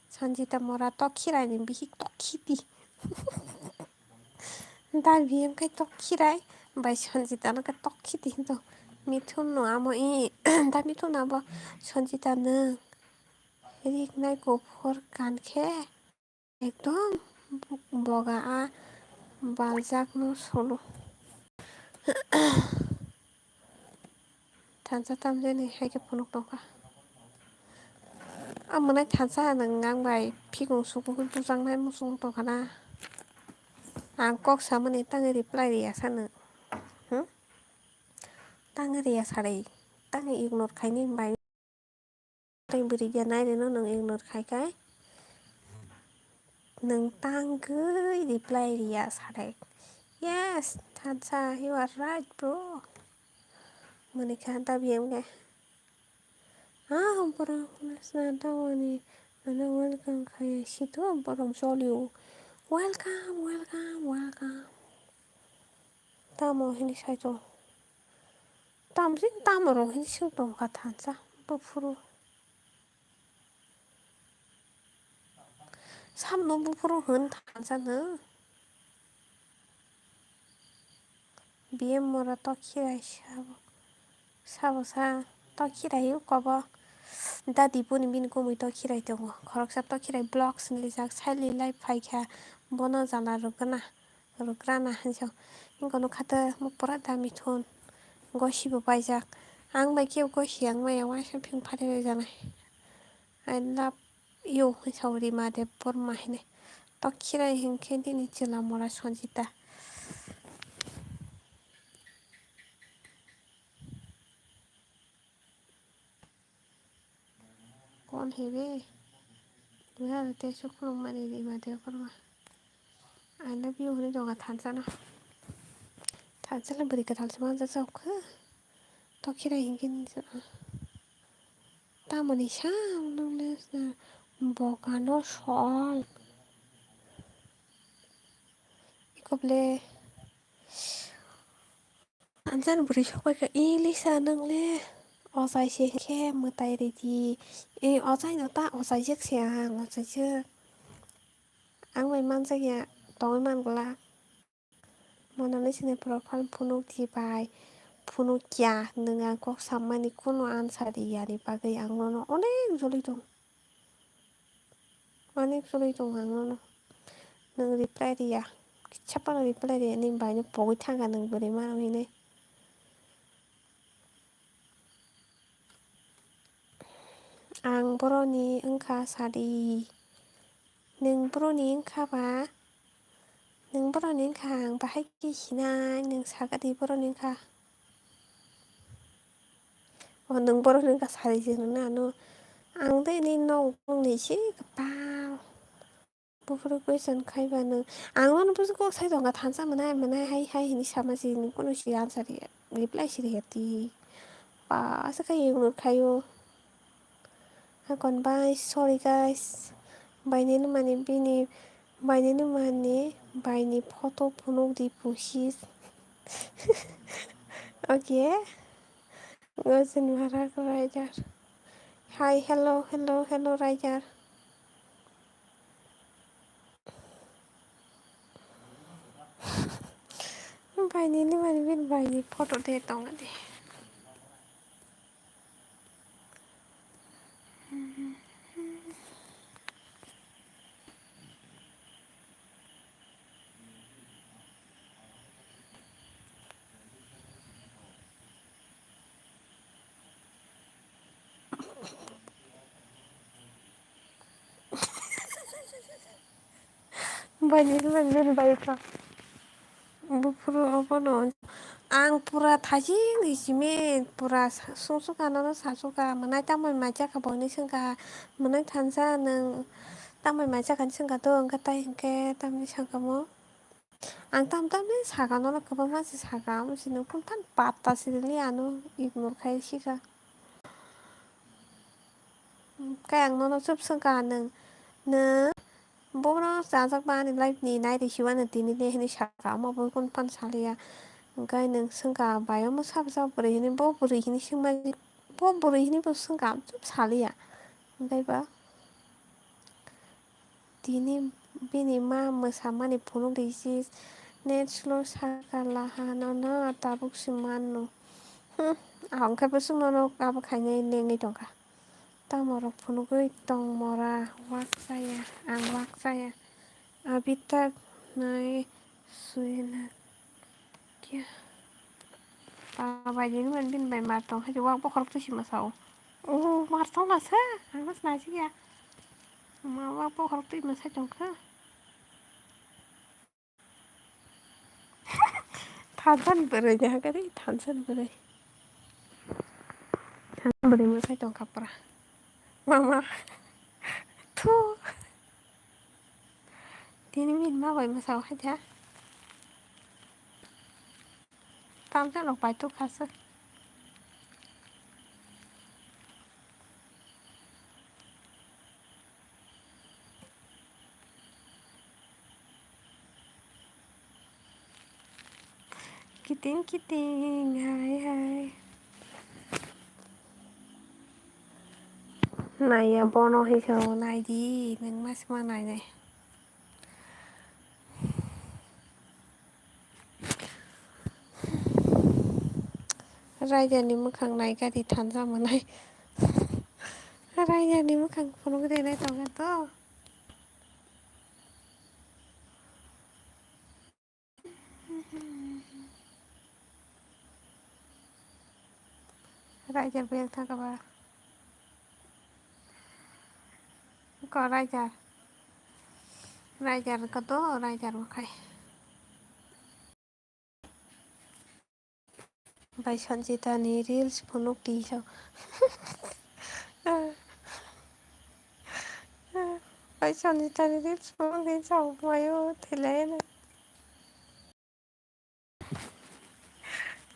Sanjita Mora to khirai ni bihik to khiti. Da B M khe tok khirai bai Sanjita no khe tok khiti hinto. Mithun no amo i da Mithun abo Sanjita nwng riknai kuphur kan khe ekdom boga a baljak no solo. Thansa tamjani hai khe phunuk tongkha. Amonai thansa nwng ang bai phikung sukung khe bujaknai muchung tongkha na. Ang kok samani tangwi reply riya sa nwng. Hmm? Tangwi riya sa rei. Tangwi ignore khaini bai. Tei bwrwi ya nai reno nwng ignore khai khai. Nwng tangwi reply riya sa rei. Yes, thansa, you are right, bro. Monikha da B M khe. Ah, borok nasna dawani ano welcome khaya sito borok jolio. Welcome, welcome, welcome. Tamo hini saito. Tamjin tamo rok hini sing tongkha thansa buphuru. Samno buphuru hwn thansa no. B M Mora tokhirai sabo. Sabo sa tokhirai o kobo. Dadi boni bini kumui tokhirai tongo. Khoroksa tokhirai vlogs ni rijak saili live phaikha. Bono jala rwgana. Rwgrana hinso. Hingo nukha tei mo pura da Mithun. Gosi bo paijak. Ang bai khe gosi yang maya waisa phing phari rwjanai. I love you, sorry, Mahadev Burma hine. Tokhirai hinkhe nini chwla mora Sanjita. Kon hebe? Wala te sukhulung mani di Mahadev Burma. I love you hini doga thansa no. Thansa le bwrwi kwtal se manja chok kha. Tokhirai hinkhe nini chwla. Tamoni sam nukle bokano sol. Ikoble anjan bwrwi sokbai kha, "Ilisa nwngle ochai se hinkhe mwtai ridi." E ochai no ta ochai jek se ang, ochai jek. Ang bai manjak ya tongwi man glak. Monalisa ni profile phunuk di bai phunuk ya nwng ang kok sammani kunu answer riyani bagwi ang nono onek joli tong. Onek joli tong ang nono. Nwng reply riya. Kisa phano reply riya ni bai no pogwi thangkha nwng bwrwi mano hinwi. Ang boroni wngkha sadi. Nwng boroni wngkha ba? Nwng boroni wngkha ang bahai khe hinai nwng sagadi boroni wngkha. O nwng boroni wngkha sadi se hwnwi ano. Ang de ni nok nokni se kwtal. Buphuru question khai ba nwng. Ang nono busu kok sai tongkha thansa mwnai mwnai hai hai hinwi sama si nwng kunu si answer riya, reply si riya ti. Ba asa khai ignore khaio. Hakon bai sorry guys. Baini ni mani bini baini ni mani baini photo phunuk di pusis. Okay. Gojin Marak Rajar. Hi, hello, hello, hello, Rajar. Baini ni mani bin baini photo de tonga de. Baini ni mani bin bai kha. Buphuru obono ang pura thajin ri simi pura sa-, sumsok anano sasok ka mwnai tamoni maijak ka bo hinwi swngkha mwnai thansa nwng tamoni maijak ka hinwi swngkha to hwnkhe tai hwnkhe tamni sangkamo Ang tam tam ni saka nono kwbangma se saka, amo se nwng phano patta se rwli ano ignore khai sika. Kai ang nono chup swngkha nwng, nwng bono chajakma ani life ni nai rw hiwano tini de hinwi saka, omo bo phano saliya. Hwnkhe nwng swngkha bai omo sabo sabo bwrwi hinwi, bo bwrwi hinwi swngma, bo bwrwi hinwi bo swngkha, chup saliya. Hwnkhe ba. Tini bini ma mwsamani phunuk rijis, net slow sakha laha nono tabuk se mano. Hmm, ahong khe bwswk nono abo khainai nengwi tongkha. Tamo rok phunugwi tong mora, wak chaya, ang wak chaya. Abhi tak nahi sui na. Kya? Baba, jini man bin bai mar tong, haji wak bokhorok twi sima sao. Oh, mar tong la sa, ang mas naji ya. Ma wak bokhorok twi ma sa tong kha. Thansan bwrwi ni hakari, thansan bwrwi. Thansan bwrwi ma sai tong kha pura. Mama. Thu. Tini min ma bai mwsa o haja. Tamsa rok pai tuk khaswk. Kiting kiting hai hai. Naiya bono hai sao naidi nwng masma nainai. Raijani mwkhang naikha di thansa mwnai. Raijani mwkhang phunuk de nai tongkha to. Rajar buyang thangkha ba. Ko rajar. Rajar ko to rajar makai. Bai Sanjita ni reels phunuk di sao. Bai Sanjita ni reels phunuk di sao mayo thilai na.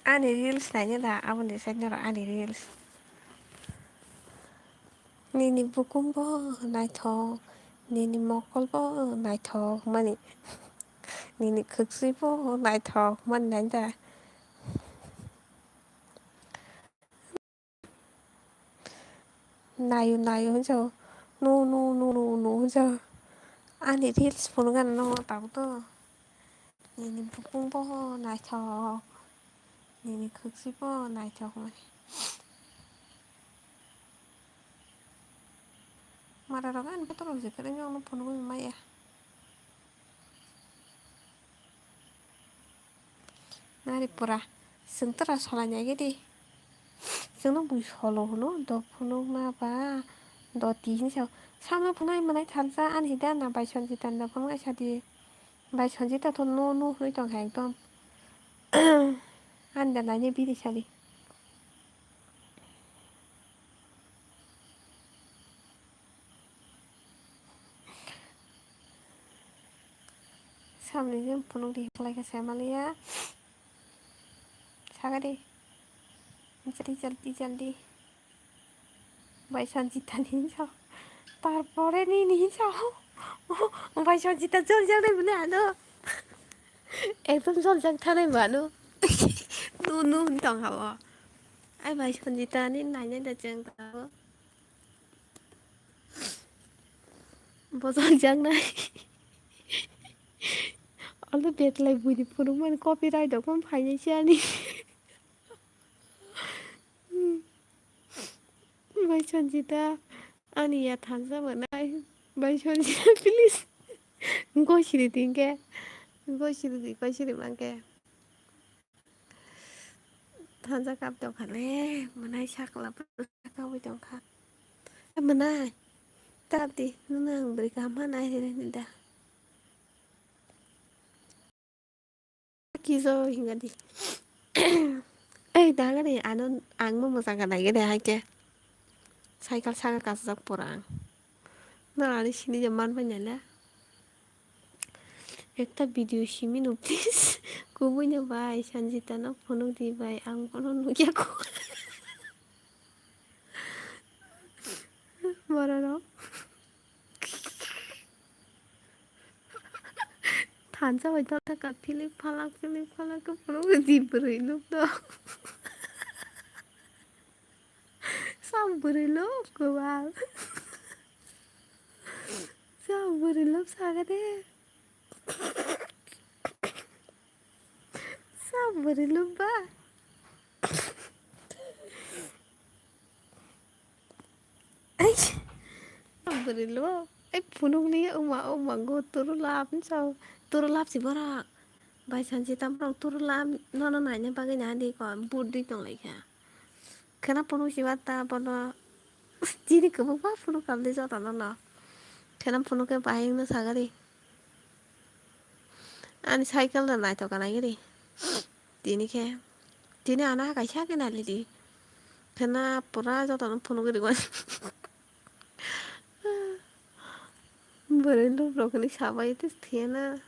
Ani reels naina da, aboni side noro ani reels. Nini bukum bo naithok, nini mokol bo naithok mani, nini khwksui bo naithok mani naina da. Nayo nayo hinjao. No no no no no hinjao. Ani reels phunukgana no tabuk to. Nini bukung bo naithok. Nini khwksui bo naithok mani. Mara rok ani kotor rok je kwrwngya, ono phunugwi maya. Nari pura. Chwng tora solai nai gidi. Chwngno bui solo hwno, do phunukma ba, do ti hinwi sao. Samno phunai mwnai thansa, ani hida na bai Sanjita ni phunuknai sadi. Bai Sanjita to no no hwnwi tongkha ekdom. Ani da nainai biri sadi. Samni je phunuk di khlai khe sai maliya. Sagadi. Jaldi, jaldi, jaldi. Bai Sanjita ni hinsa. Tarpore nini hinsa. Bai Sanjita jol jol dai bole ano. Ekdom jol jak thanai bo ano. Nu, nu, hwn tong habo. Ai bai Sanjita ni nainai da chwng tabo. Bojol jaknai. Olo betlai buini phunukmani copyright rok phano phainai se ani. Bai Sanjita, ani ya thansa mwnai. Bai Sanjita, please. Gosiri tingke. Gosiri di, gosiri mangke. Thansa kap tongkha le, mwnai sakla sakawai tongkha. Mwnai, tap di, nuna ang bwrwi kaham ma nai rwni da. Kijo hinga di. Ei, dagani ano ang mo mwchang ka nai gede hai ke. Cycle saka kasjak pura ang. Nang ani sini je man pai nai le. Ekta video simi no please. Kubui no bai, Sanjita no phunuk di bai, ang bono nukya kho. Borok rok. Thansa bai thansa ka philip phalak, philip phalak khe phunuk di bwrwi nuk no. Sa bwrwi lok kwbang. Sa bwrwi lok saga de. Sa bwrwi lok ba. Ai. Sa bwrwi lok. Ai phunuk ni uma uma go turu lap ni sa. Turu lap si borak. Bai Sanjita borok turu lap nono naina bagwi na di ko but di tong lai kha. Khena phunuk si bata bono. Chini kwbangma phunuk kamdi jotono no. Khena phunuk khe bahai wngno sagari. Ani cycle no naithok kana giri. Tini khe. Tini ano ha kaisa khe nalidi. Khena pura jotono phunuk giri gwan. Bwrwi luk rok ni sabai tei thiyana.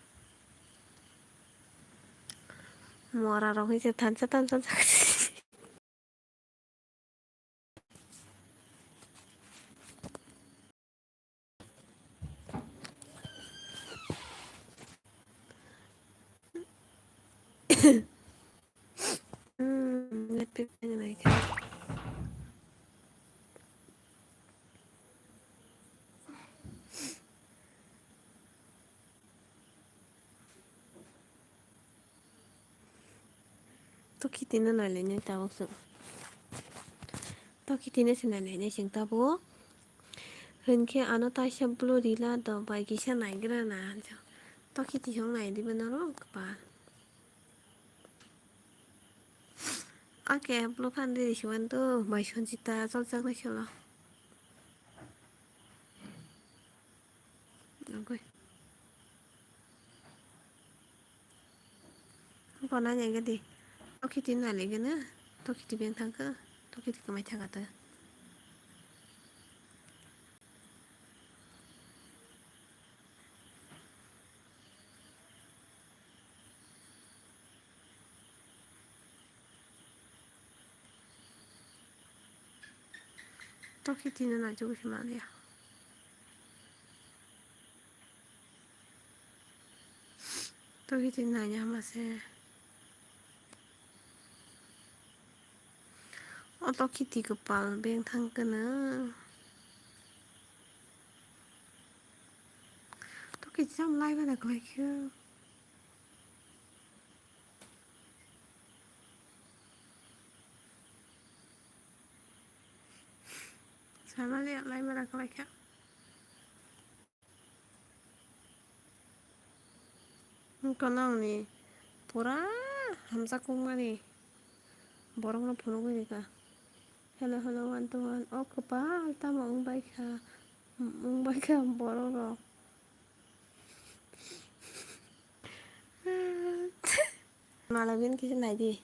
Mora rok hwnse thansa thansa. Hmm, let me find an item. Tokiti no nailainai tabuk chwng. Tokiti no se nailainai chwng tabuk. Hinkhe ano taisa blue rila do bai kisa naigra na. Tokiti song nai diba norok kepal. Oke, blue phan riri siman to bai Sanjita chol chak nai solo. Oke. Bo nai nai gadi. Tokiti nai lege na. Tokiti beng thangka. Tokiti kamai thangka ta. Tokiti no nai jogoi se maliya. Tokiti nai ya ma se. O tokiti kwpal beng thang khe no. Tokiti jam lai bai da kwlai khe. Sana le lai bai da kwlai khe. Wngkha nangni pura hamjakmani borokno phunugwi rikha. Hello, hello, one to one. O kwpal tamo wngbaikha, wngbaikha borok rok. Malabin kisa naidi.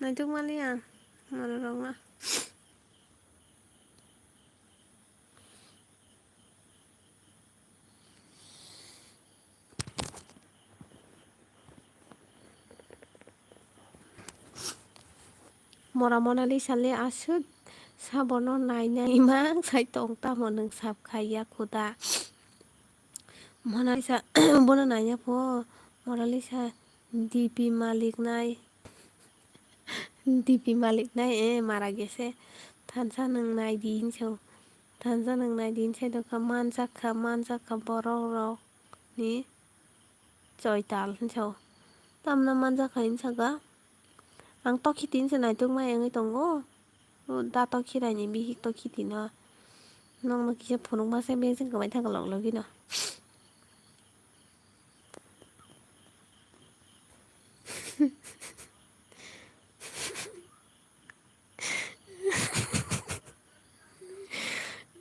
Naituk maliya, moro rok ma. Mora Monalisa le aswk sabono nainai mang sai tong tamo nwng sab khai ya khuda. Monalisa bono naiya pho, Monalisa D P malik nai, D P malik nai, eh, mara gese, thansa nwng nai di hinso, thansa nwng nai di hinsai dokha, manjak kha, manjak kha borok rok ni choital hinso, tamna manjak kha hinsa ga. Ang tokhi tin se naituk mai wngwi tongo. O da tokhi raini bihik tokhi tino. Nokno kisa phunukma se beng se kwmai thang lok logino.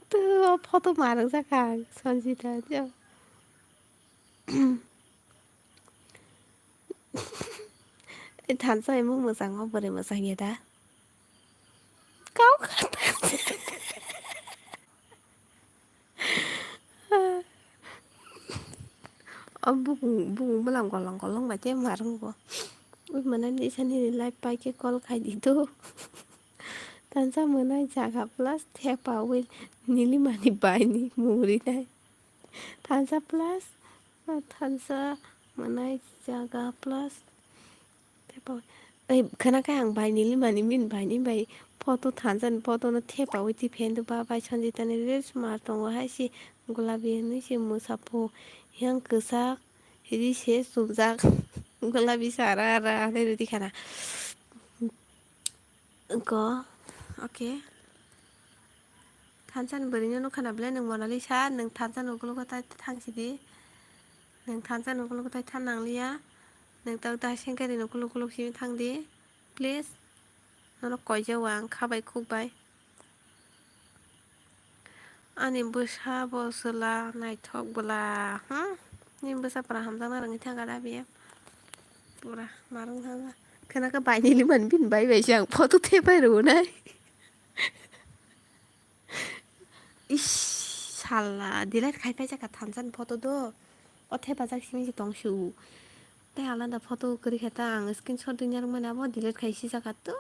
To photo ma rwkjak ang Sanjita jo. Thansa emung mwchang o bwrwi mwchang ya da. Kau kha. O bukung, bukung bwlam golong golong bai tei marwng bo. Ui mwnai nini live pai khe call khai di do. Thansa mwnai jaga plus thepaui nilimani baini mungri nai. Thansa plus, thansa mwnai jaga plus. Thepa, ei, khwna khe ang bai nilimani bini baini bai photo thansa ni photo no thepaui twi phen do ba bai Sanjita ni reels mar tongo hai se gulabi hinwi se mwsa phu yang kwchak. Ri se chumjak. Gulabi sara ra hinwi rwdi khana. Go. Okay. Thansa ni bwrwi no nukha na bwle nwng Monalisa, nwng thansa ni ukologo tai thang sidi. Nwng thansa ni ukologo tai thang nangliya. Nwng ta ta sengkari ni ukolog ukolog simi thang di. Please. Nono koijao ang kha bai khuk bai. Ani bwsa bo chwla naithok bwla, hmm? Nini bwsa pura hamjaknai rwngwi thangkha da biya. Pura marwng thangkha. Khwna khe bai nilimani bini bai bai se ang photo thepai rwnai. Ish, sala, delete khai paijak kha thansa ni photo do. O thepajak simi se tong su. Tei alada photo kwrwi khe ta ang screenshot rwna rwmani abo delete khai sijak kha to.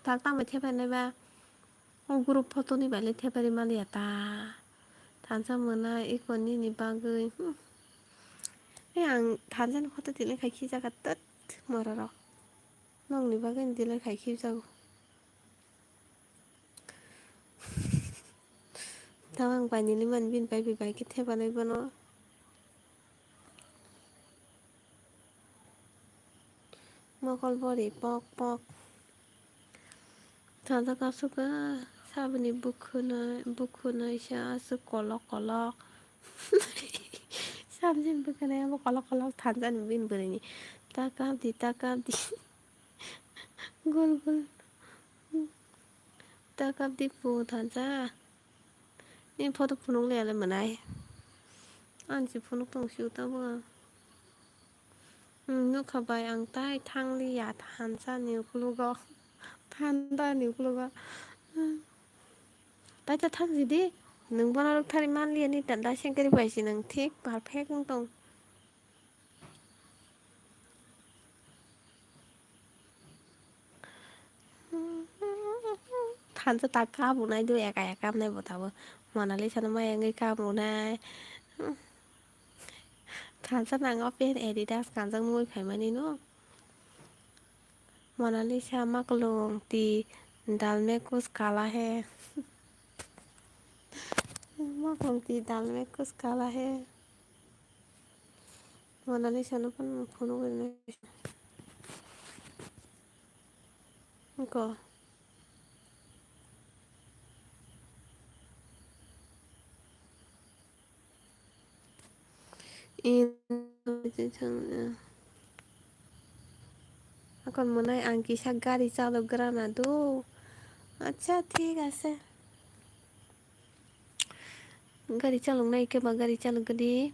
Tak tamo thepai nai ba. O group photo ni bai le thepai rwmani ya ta. Thansa mwnai iko nini bagwi. Hmm. Ei ang thansa ni photo delete khai sijak kha tat mora rok. Nokni bagwi delete khai khijago. Tamo ang bai nilimani bini bai bai khe thepanai bono. Mokol bori pok pok. Thansa kasuk saboni bukhunai bukhunai sa aswk kolok kolok. Saboni bukhunai abo kolok kolok thansa ni bini bwrwi ni. Ta kap di ta kap di. Gol gol. Ta kap di pu thansa. Ni photo phunuk le ale mwnai. Ang si phunuk tong si uta bo. Hmm, nukha bai ang tai thang li ya thansa ni ukologo. Thanda ni ukologo. Hmm. Tai ta thang si di. Nwng bono rwk thari man li ya ni ta da sengkari bai si nwng thik perfect wng tong. Thansa ta kabunai do eka eka nai bo tabo. Monalisa no maya wngwi kabunai. Thansa nang o pen Adidas kanjak nugwi phaimani no. Monalisa maklung ti dal mein kuch kala hai. Maklung ti dal mein kuch kala hai. Monalisa no phone phone ugurina. Ko. In. Akon mwnai ang kisa gari chalok gra na do. Acha thik ase. Gari chalok nai khe ba gari chalok gadi.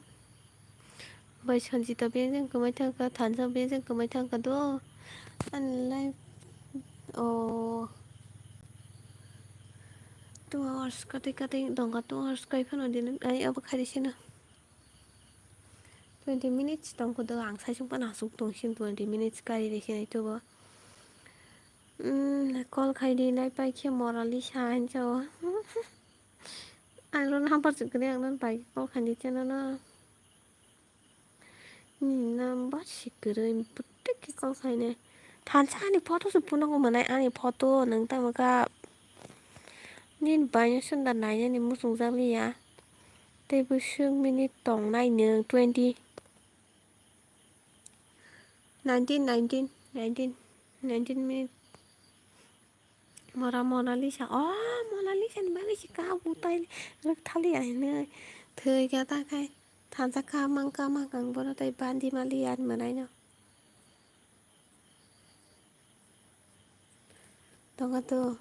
Bai Sanjita bejeng kwmai thangkha, Thansa bejeng kwmai thangkha do. Ani life o two hours katai katai dongkha, two hours kai phano din ai abo khai sino. Twenty minutes tongkha do ang saisung phano asuk tong sin twenty minutes kari rikhe nai tubo. Call khai di nai pai khe Moralisa hinsa o. Ang rw number se kwrwi ang nang pai khe call khaini channel o. Nini number se kwrwi bwtwi khe call khainai. Thansa ani photo se phunukgo mwnai ani photo nwng tamo kha. Nini baino sunda nainani muchungjak liya. Tei bwswk minute tongnai nwng twenty. Nineteen, nineteen, nineteen, nineteen minute. Mora Monalisa. Oh, Monalisa ni bagwi se kabu tai rwk thali ai hinwi. Thwi kha ta khai. Thansa kha mang kha mang kang bono tai bandi mali ar mwnai no. Tongo to.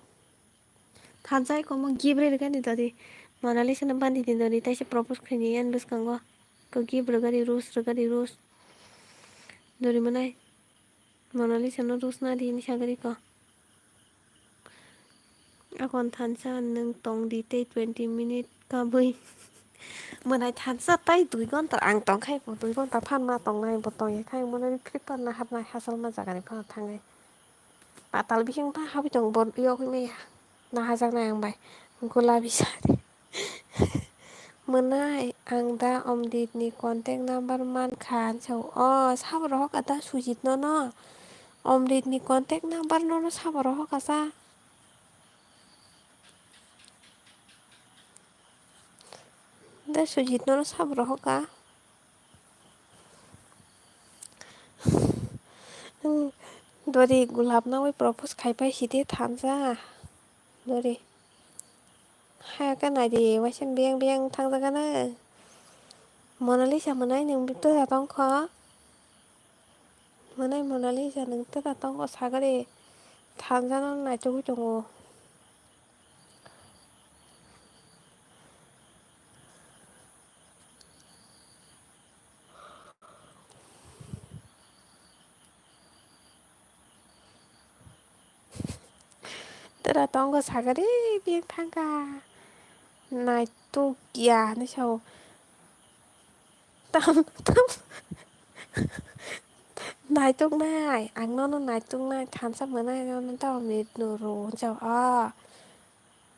Thansa iko mo gift rwgani dodi. Monalisa no bandi di dodi taisa propose khaini yan bwskango. Ko gift rwgani rose rwgani rose. Dori mwnai. Monalisa no rose na di hinwi sagari ko. Akon thansa nwng tong di tei twenty minute kabui. Mwnai thansa tai dui gonta ang tongkhai bo, dui gonta phan ma tongnai bo tongya khai mwnai free fire na hapnai hasalma jagani phano thangai. Patal bising ta habwi tong bo yogwi maya. Na hajaknai ang bai gula bisari. Mwnai ang da Omrit ni contact number mankha, ang sao o sabo rohok da Sujit no no. Omrit ni contact number no no sabo rohok asa. Da Sujit no no sabo rohok ka. Dori gulab nawi propose khai pai sidi thansa. Dori. Haya ka nai di waisa biyang biyang thang jaga na. Monalisa mwnai nung bito da tong kho. Mwnai Monalisa nung bito da tong kho sagari thansa no nai tugui tongo. Tera tongo sagari biyang thangka. Naituk ya hinwi sao. Tam, tam. Naituk nai. Ang nono naituk nai. Thansa mwnai nono ta Omrit no ro hinwi sao. Ah.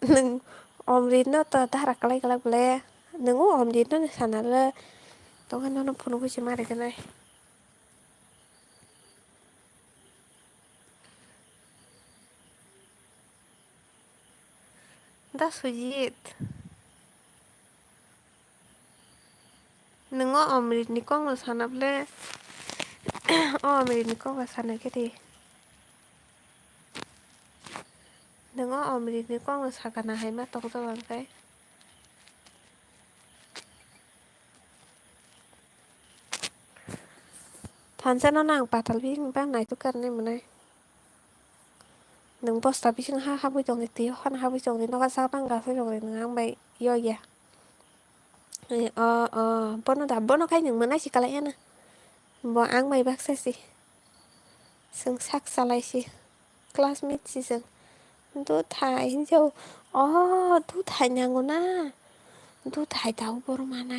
Nwng Omrit no to dara kalai kalai bole. Nwng o Omrit no sana le. Tongkha nono phunuk se mari kanai. Da Sujit. Nwng o Omrit ni kok no sana bole. O Omrit ni kok no sana khe di. Nwng o Omrit ni kok no sakana hai ma tong jago ang khe. Thansa no nang patal bising bang naituk karne mwnai. Nwng bosta bising ha habwi tongdi, twi hokhan habwi tongdi, nogo sak bang gasai tongdi, nwng ang bai yo ya. Eh, o, o, bono da, bono khai nwng mwnai si kalai ya na. Bo ang bai baksa si. Chwng sak salai si. Classmate si chwng. Duthai hinjao. O, duthai nango na. Duthai tao borok mana.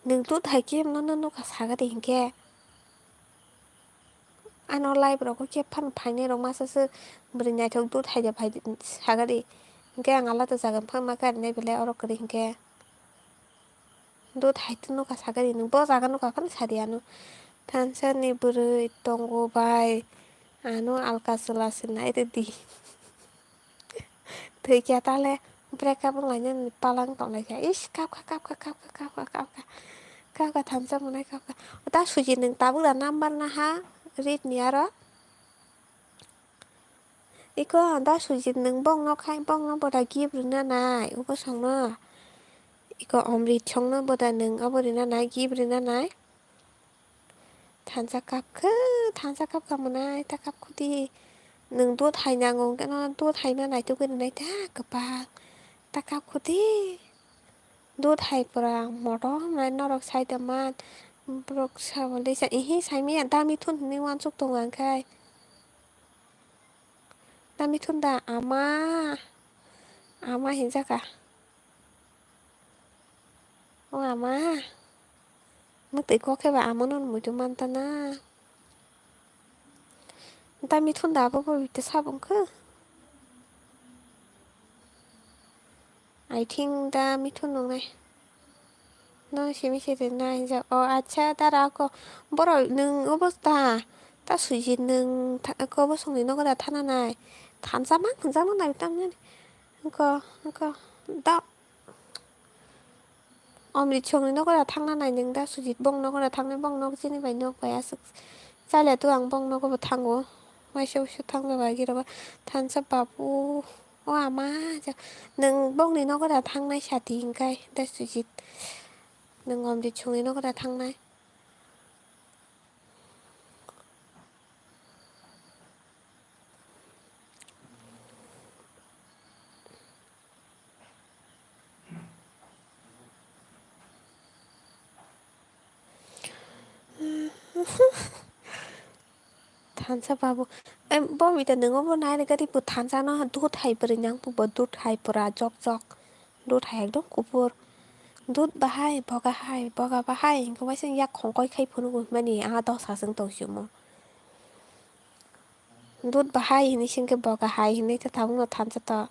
Nwng duthai khe no, no, nokha sagadi hinkhe. Ano live rogo khe phan phainai rok masa se bwrwi naithok duthai da phai sagadi. Hinkhe ang alada jaga phang ma karinai belai oro kwrwi hinkhe. Duthai tw nokha sagadi nwng bo jaga nokha phano sadi ano. Thansa ni bwrwi tongo bai. Ano alka chwla se nai rwdi. Thwi khe tale breakup wng lainani palang tong lai kha. Ish, kap kha, kap kha, kap kha, kap kha, kap kha. Kap kha, thansa mwnai kap kha. Da Sujit nwng tabuk da number na ha, read ni aro. Iko da Sujit nwng bongno khai, bongno boda gift rwna nai, ubo songno. Iko Omrit songno boda nwng abo rwna nai, gift rwna nai. Thansa kap khe, thansa kap kha mwnai, ta kap khudi. Nwng duthai nango hwnkhe no duthai no naitugwi rwnai ta kwbang. Ta kap khudi. Duthai pura motom nai norok sai tongman. Borok sabo lisa, ihi saimanya da mithun hinwi uansuk tongo ang khai. Da mithun da ama. Ama hinjaka. O ama, mwtwi kok khe ba amono muitu manta na. Da mithun da abo bo bita sabung khe. I think da mithun nungnai. No simi se rinai hinjak. O acha dara ako borok nwng obo ta. Ta Sujit nwng ta, oko bosongni nogo da thana nai. Thansa mang hinjak nai tamni. Oko, oko. Da. Omrit songni nogo da thangna nai nwng da Sujit bong nogo da thangnai bong nog chini bai nog bai aswk. Chaliya tu ang bong nogo bo thango. Waisa waisa thangjago agi rogo thansa babu. O ama ja nwng bongni nogo da thangnai sati hinkai da Sujit. Nwng Omrit songni nogo da thangnai. Thansa babu. Em, bo bita nwngo bo nai rwgadi bo thansa no dut hai bwrwi nang bo dut hai pura jok jok. Dut hai ekdom kubur. Dud bahai, boga hai, boga bahai, hinkhe waisa yak khongkoi khai phunugwi himani, a dosa chwng tongchimo. Dud bahai hinwi singkhe boga hai hinwi ta tabukno thansa to.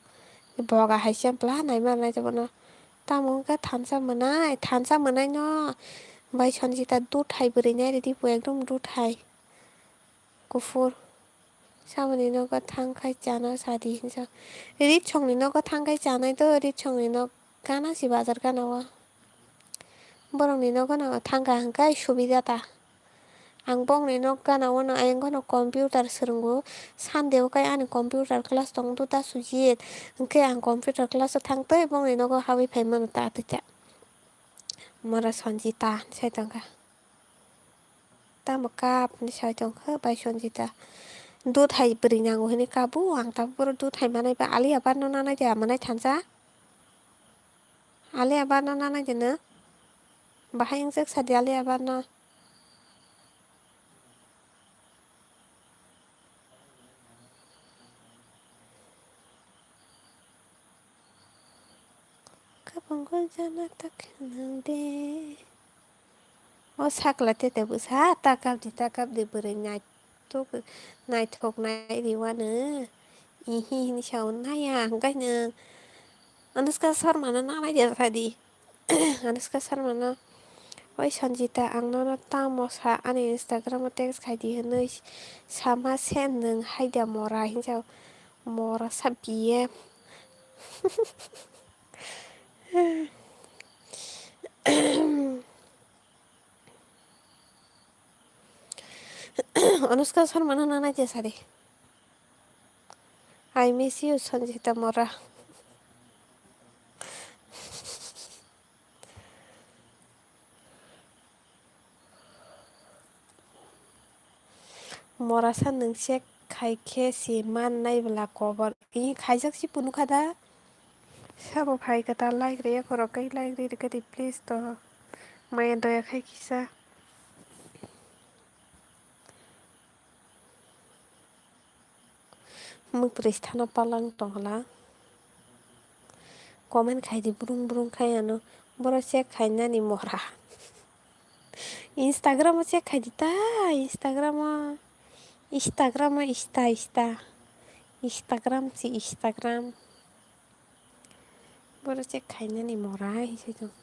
Boga hai se bwla naima nai ta bono. Tamo wngkha thansa mwnai, thansa mwnai no. Bai Sanjita dud hai bwrwi nai rwdi bo ekdom dud hai. Kuphur. Samoni nogo thang khai chana sadi hinsa. Ritsongni nogo thang khai chanai to, Ritsongni nok gana si bazar gana o. Borokni nogo no thang kha hwnkhe subida ta. Ang bongni nok gana o no ayang gano computer swrwngo. Sunday o kai ani computer class tong do ta sujit. Hwnkhe ang computer class o thang tei bongni nogo habwi phai mano ta tei ta. Mora Sanjita sai tongkha. Tamo kap hinwi sai tongkha bai Sanjita. Dud hai bwrwi nango hinwi kabu ang tabuk boro dud hai manai ba ali abar no nanai de amanai thansa. Ali abar no nanai de no. Bahai wngchak sadi ali abar no. Kabangol jana ta khnang de. O sakla tete bwsa ta kap di ta kap di bwrwi naitok naithok nai riwano. Ihi hinwi sao naya hwnkhe nwng Anushka Sharma no nanai de sadi. Anushka Sharma no, "Oi Sanjita, ang nono tamo sa ani Instagram o text khai di," hinwi sama se nwng haida mora hinsa mora sa B M. Anushka Sharma no nanai je sadi. I miss you, Sanjita Mora. Mora sa nwng check khai khe si man nai bwla kobor. Ih, khaijak si phunukha da. Sabo phai kwtal like rwya khorok kai like rwi rwkha di please to. Maya doya khai kisa. Mwpri sthano palang tongla. Comment khai di brung brung khai ano. Boro check khai nani mora. Instagram o check khai di ta, Instagram o. Instagram o ista ista. Instagram si Instagram. Boro check khai nani mora hinwi sai tong.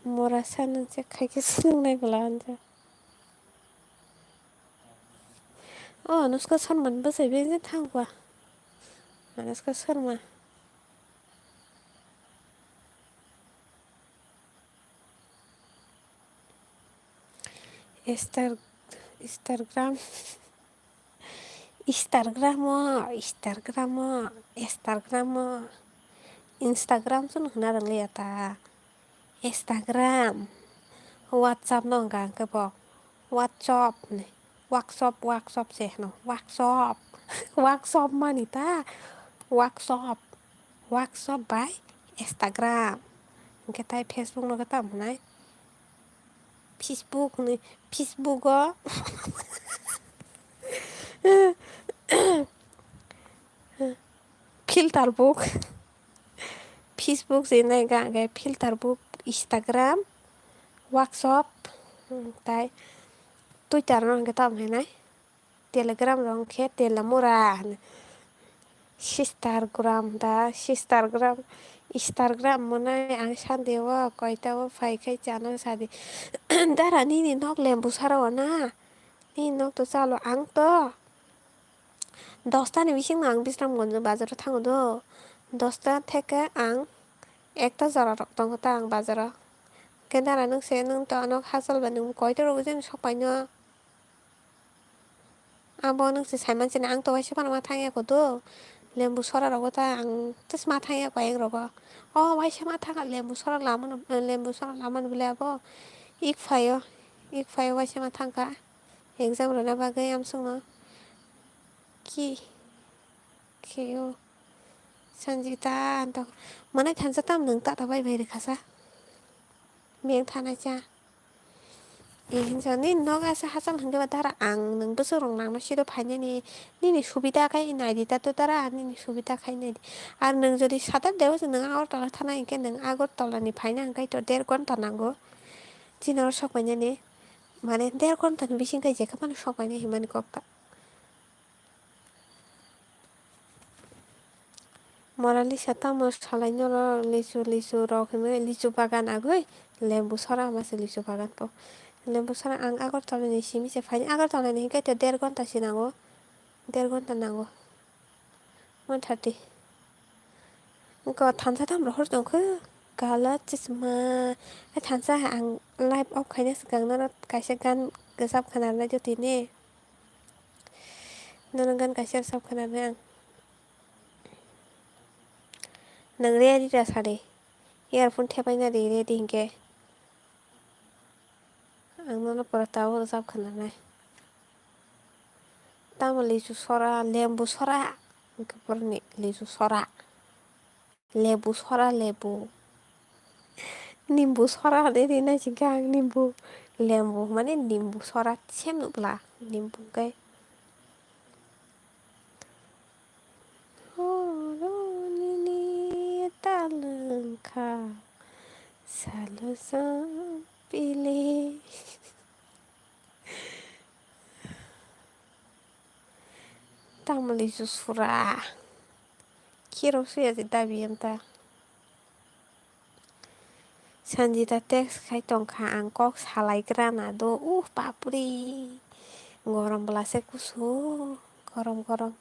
Mora sa nwng check khai khe swrwng nai bwla hinjak. O Anushka Sharma ni bwsai beng je thang ba. Anushka Sharma. Star, Instagram. Instagram o, Instagram o, Instagram o. Instagram chwng hwnna rwngya ta. Instagram. WhatsApp no hwnkha hwnkhe bo. WhatsApp ni. Workshop, workshop se hwno. Workshop. Workshop mani ta. Workshop. Workshop by Instagram. Hwnkhe tai Facebook no khe tamo hwnai. Facebook ni, Facebook o. Filter book. Facebook se nai ga ga filter book, Instagram, WhatsApp, hmm, tai Twitter no hwnkhe tamo hwnai. Telegram rok khe telamura hwnwi. Sistergram da, sistergram, Instagram mwnai ang Sunday o koita o phai khai chana sadi. Dara nini nok lembu sara o na? Nini nok to chalo ang to. Dosta ni bising no ang Bisramganj bazar o thango do. Dosta theke ang ekta jora rok tongo ta ang bazar o. Khe dara nwng se nwng to nok hachal bai nwng koita rok jani sok pai no? Abo nwng se saiman sini ang to waisa phano ma thangya kho do. Lembu sora rogo ta ang tes ma thangya kho ayang rogo. O waisa ma thangya lembu sora lamano, lembu sora lamano bole abo. Ik phaio, ik phaio waisa ma thangkha. Exam rwna bagwi amsongno. Ki? Kheo. Sanjita anto. Manai thansa tam nwng ta ta bai bai rwkha sa. Beng thanai cha. Hinsa nini nok asa hachal hwnkhe ba dara ang nwng bwswk rok nangno siro phainani nini subida khai naidi ta to dara nini subida khai naidi. Ar nwng jodi sadar de bwswk nwng Agartala thana hinkhe nwng Agartala ni phaina hinkhe to der ghonta nango. Chini oro sok painani mane der ghonta ni bising khai jekha phano sok painai hinmani kok ta. Monalisa tamo salai noro lichu lichu rok hinwi lichu bagan agwi lembu sora ma se lichu bagan po. Lembu sora ang Agartala ni simi se phaini Agartala ni hinkhe to der ghonta se nango. Der ghonta nango. One thirty. Wngkha thansa tamo rohor tongkha. Gala chwchma. Ai thansa ang live off khaina swkang noro kaisa gan kwchap khwnarwlai jotoni. Nono gan kaisa rwchap khwnarwknai ang. Nwng ready da sadi. Earphone thepaina di ready hinkhe. Ang nono pura tabuk rwchap khwnanai. Tamo lichu sora, lembu sora. Hinkhe boroni lichu sora. Lebu sora lebu. Nimbu sora hinwi rinai singkhe ang nimbu. Lembu mane nimbu sora sem nukla. Nimbu khe. Horo nini talwng kha. Salo song pili. Tamoni susura. Kiro suya je dabi em ta. Sanjita text khai tongkha ang kok salai grana do uh papri. Gorom bwla se kusu. Gorom gorom.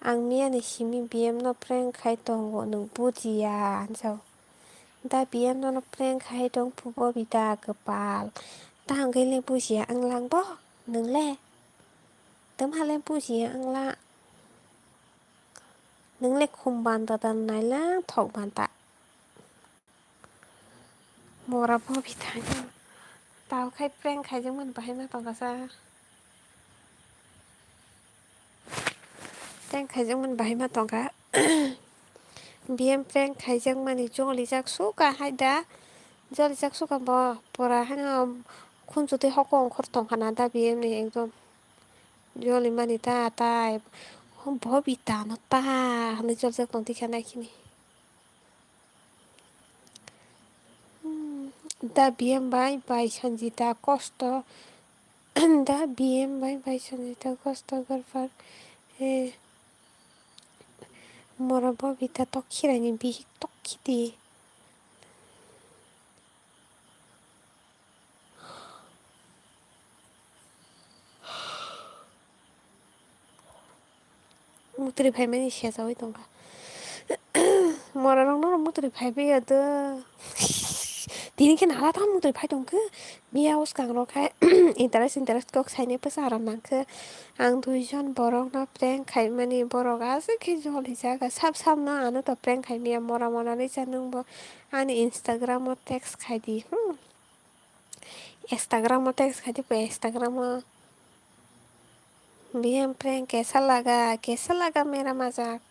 Ang miyani simi B M no prank khai tongo nwng bujiya hinsa. Da B M nono prank khai tong phubo bida kwpal. Ta hwnkhe le bujiya wng lang bo nwng le. Twma le bujiya wng la. Nwng le khum banta da nai lang thok banta. Mora bo bithai. Tal khai prank khaijakmani bahai ma tongkha sa. Prank khaijakmani bahai ma tongkha. B M prank khaijakmani jolijak suka hai da. Jolijak suka bo pura haino khunju tei hoko ongkhor tongkha na da B M ni ekdom. Jolimani ta tai. Bo bita no ta hinwi jolijak tong tikha nai khini. Hmm, da B M bai bai Sanjita kosto. Da B M bai bai Sanjita kosto gorbar. Eh, mora bo bita tok khiraini bihik tok khiti. Mutri phaimani sesawi tongkha. Mora rok no mutri phaibai ya do. Tini khe nala tang mutri phai tongkhe. Miya uskang rok khai interest interest kok saini pwsa ram nangkhe. Ang duijon borok no prank khaimani borok aswk khe joli jaga sap sap no ano to prank khaimya mora mora ni cha nwng bo ani Instagram o text khai di. Hmm. Instagram o text khai di pui Instagram o. B M prank kaisa laga, kaisa laga mera majak.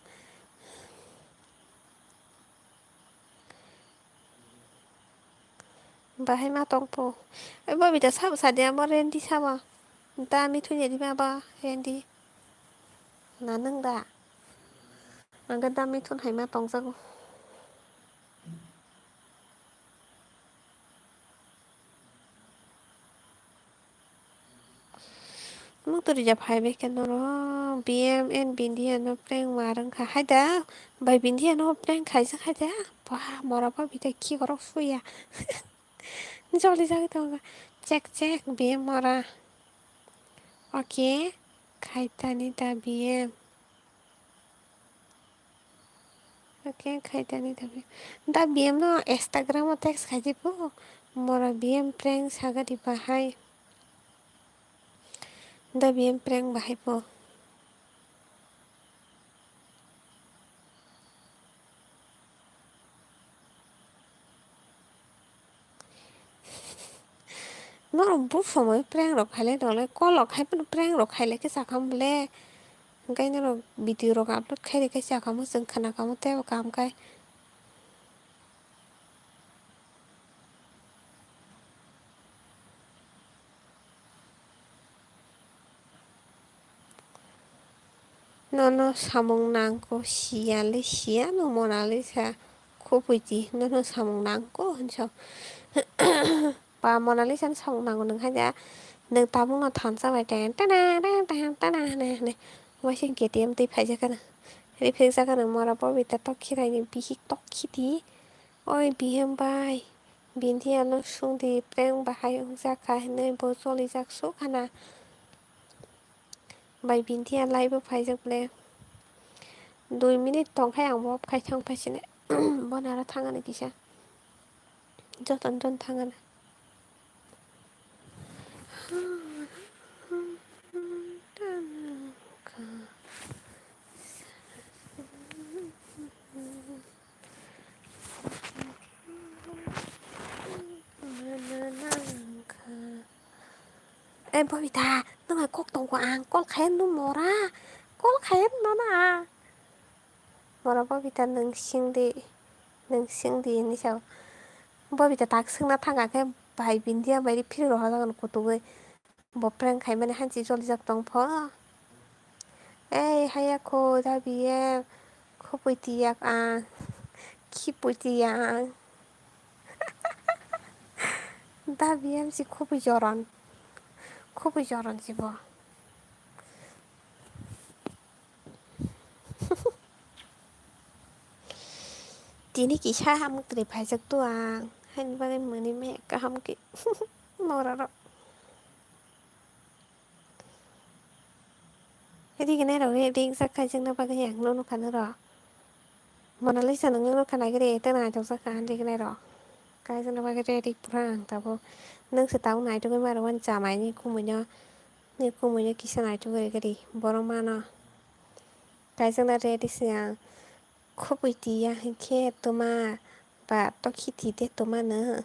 Bahai ma tong po. Oi bo bida sabo sadi amo rendi sabo. Da mi thuni di ma ba rendi. Na nung da. Ang da mi thun hai ma tong jago. Mukto rijak phai bai khe norok B M and Bindia no prank ma rwng kha hai da. Bai Bindia no prank khaijak hai da. Ba mora ba bida khikorok suya. Joli jagwi tongo. Chek chek B M mora. Okay. Khaitani da B M. Okay, khaitani da B M. Da B M no Instagram o text khai di bo. Mora B M prank saga di bahai. Da B M prank bahai bo. Norok bo somoi prank rok khailai nolai, call rok khai phano prank rok khailai khe sakha mole. Hwnkhe norok video rok upload khailai khe sakha mo, chwng khna kha mo tei bo kaham khai. Nono samung nangkho, siyale siya no Monalisa, khupui di, nono samung nangkho hinsa. Ba Monalisa no samung nango nwng haida, nwng tabuk no thansa bai teng tana tana tana hwnwi hwnwi. Waising K T M twi phaijak kha nwng. Rifrikjak kha nwng mora Bobita Tokhirai ni bihik Tokhiti. Oi bihim bai, Bindia no sungdi prank bahai wngjak kha hinwi bo cholijak suk hana. Bai Bindia live o phaijak le. Dui minute tongkhai ang bo khai thang phaisine. Bono aro thangani kisa. Joton jon thangani. Eh, Bobita, nwng hai kok tongo ang, call khayan nw mora, call khayan nw na. Mora Bobita nwng singdi, nwng singdi hinwi sao. Bobita tak swngna thangkha khe bai Bindia bai ri phirwi rohorjak kutugwi. Bo prank khaimani hanchi jolijak tong pho. Ei haya kho dabi em khupui tiyak ang, khipui tiyak ang. Dabi em si khupui joron, khupui joron si bo. Tini kisa hamtwrwi phaijak tu ang, haini bagwi mwnwi maya kaham khe norok. Rignai rok ri ringjak kaijakna bagwi ang nono kha norok. Monalisa nwng nono kha naigwrwi tei naithokjak kha rignai rok. Kaijakna bagwi ready pura ang tabuk. Nwng se tabuk naithogwi ma rwmani chamai ni kumui no, ni kumui no kisa naithogwi rwgwi ri borok mano. Kaijakna ready se ang. Khupui tiya hinkhe tuma ba tokhi ti de tuma no.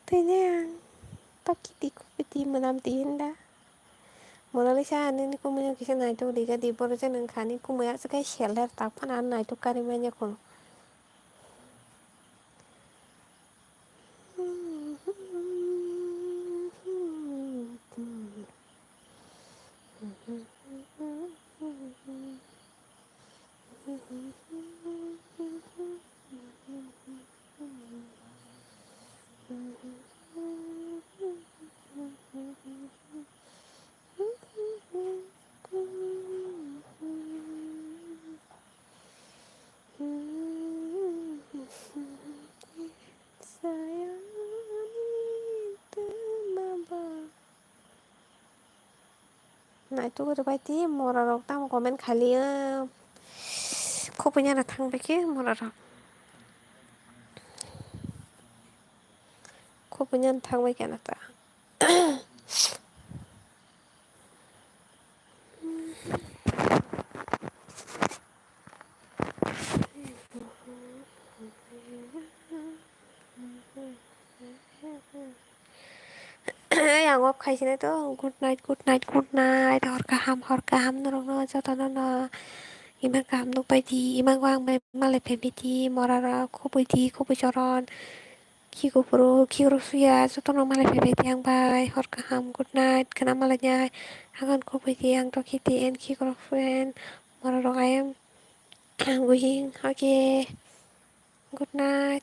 Tini ang tokhi ti khupui ti mwnam ti hinda. Monalisa ani ni kumui no kisa naitok riga di borok jani wngkha ani kumui aswk khe sel der tak phano ani naitok kari manya khun. Sayang, ani tuma ba. Naituk rwbai di, mora rok tamo comment khali, ah, khopui nana thang bai khe mora rok. Khopui nana thang bai khe na ta. Yang off khai sini tuh, good night, good night, good night, hor kaham, hor kaham, norok no joto no no, iman kaham nuk bai di, iman go ang bai malai phai bai di, mora rok khopui di, khopui choron. Khikopru, khikrok suya, jotono malai phaibai di ang bai. Hor kaham, good night, khna malai nai. Hagan khoboi di ang tokhi di and khikrok friend. Mora rok I am going. Okay. Good night.